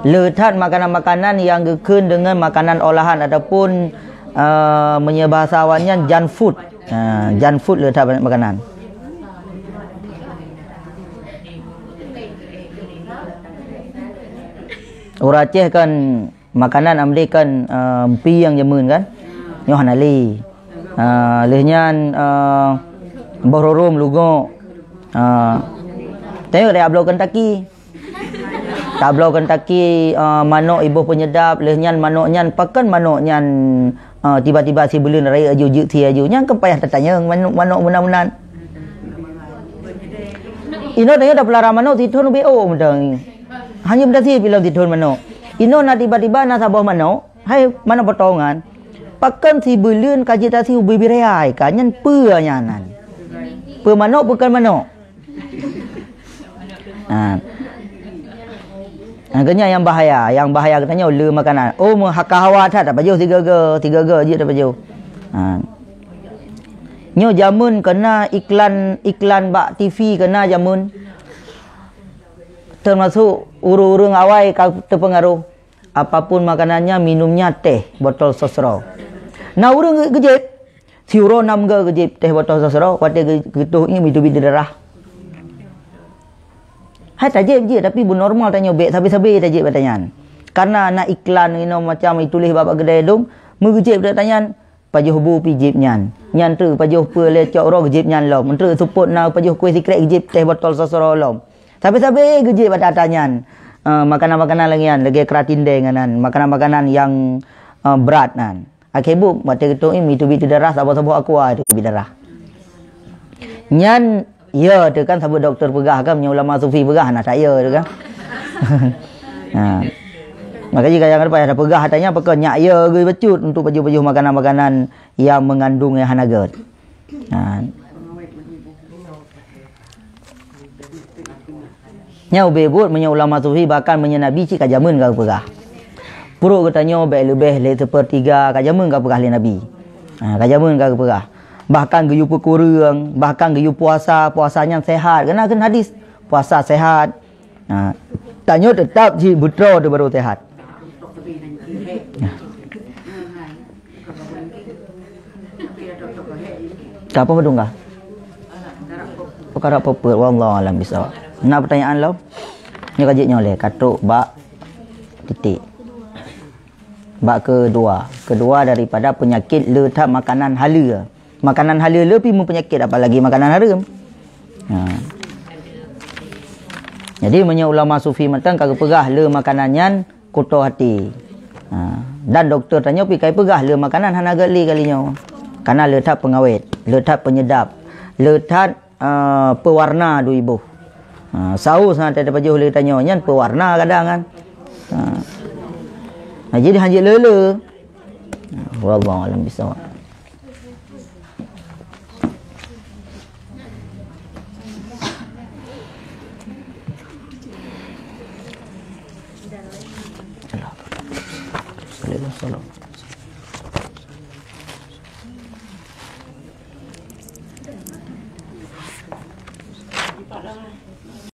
Le that makanan-makanan nyang geukheun deungon makanan olahan ataupun, eh, meunyoe bahasa awaknyan junk food. Ha, junk food le that makanan. Ureueng Aceh kan makanan amdeh kan, eh, pi nyang jameun kan? Nyoe hana lé. Eh, lheueh nyan, eh, boh rurôm lugok. Eh, tanyoe tabloe Kentucky. Tabloe Kentucky, eh, manok iboh penyedap, lheueh nyan manok nyan, pakon manok nyan, eh, tiba-tiba sibeuleuen rayeuk aju, jeuet sie aju. Nyan kan payah tatanyong manok, manok meunan-meunan. Inoe tanyoe tapeulara manok sithon ubé ôk mantong. Hana meudaséh pih lom sithon manok. Inoe na tiba-tiba na saboh manok, hai manok potongan. Pakon sibeuleuen ka jeuet tasie ubé biraya ka, nyan peue nyan nan? Peue manok, peue kon manok? Ha. Ha, keu nyan nyang bahaya, nyang bahaya geutanyoe le makanan. Oh, meuhaka hawa that, tapajoh tiga-tiga, tiga-tiga jeuet tapajoh. Ha. Nyoe jameun keuna iklan, iklan bak T V keuna jameun. Teumasok ureueng-ureueng awai ka teupeungaroh. Apapun makanannya, minumnya teh botol sosro. Na ureueng geu-, geujép, siuroe nam ga geujép teh botol sosro, watèe geu-, geutoh ié meutubi darah. Hai tajép jih, tapi beunormal tanyoe bèk sabe-sabe tajép ata nyan. Karena na iklan inoe macam ituléh bak-bak keudè dum, meugeujép ata nyan, pajoh bu pih jép nyan. Nyan treuk pajoh peue lé cok uroe geujép nyan lom. Treuk seupôt na pajoh kueh sikrek geujép teh botol sosro lom. Sabe-sabe geujép ata-ata nyan. Eh, makanan-makanan lagèe nyan, lagèe keratindeng nyan, makanan-makanan nyang, eh, brat nyan. Akhé buet, watèe geutoh ié meutubi darah, saboh-saboh aqua itu bi darah. Nyan, ya, tu kan saboh doktor peugah kan, meunyoe ulama sufi peugah, na tak ya tu kan. Ha. Maka jih kadang-kadang payah tapeugah, tanya pakon nyak ya geuh bacut untuk pajoh-pajoh makanan-makanan nyang mengandung nyang hana gèt. Ha. Nyan ubé buet meunyoe ulama sufi, bahkan meunyoe Nabi cit ka jameun ka geupeugah. Pruet geutanyoe bèk leubeh lé seupeurtiga ka jameun ka geupeugah lé Nabi. Ha, ka jameun ka geupeugah. Bahkan geuyue peukureueng, bahkan geuyue puasa, puasa nyan sehat. Keunan kheun hadis, puasa sehat. Ha, tanyoe teutap jih beutroe teuh baru sehat. Ka apa padum ka? Pekara apa peuet? Wallahu alam bisawab. Na pertanyaan lom? Nyoe ka jeuet nyoe lé, ka trok bak titik. Bak kedua, kedua daripada penyakit le that makanan haleue. Makanan haleue le pih meupeunyakit, apalagi makanan hareuem. Ha. Jadi meunyoe ulama sufi mantong ka geupeugah le makanan nyan kuto até. Ha. Dan doktor tanyoe pih ka peugah le makanan hana gèt lé kali nyoe. Karena le that peungawét, le that peunyedap, le that, eh, peuwarna dum iboh. Ha, saus na tapajoh lé tanyoe nyan peuwarna kadang kan. Ha. Ha, jadi hanjeuet le-le. Ha, wallahu alam bisawab.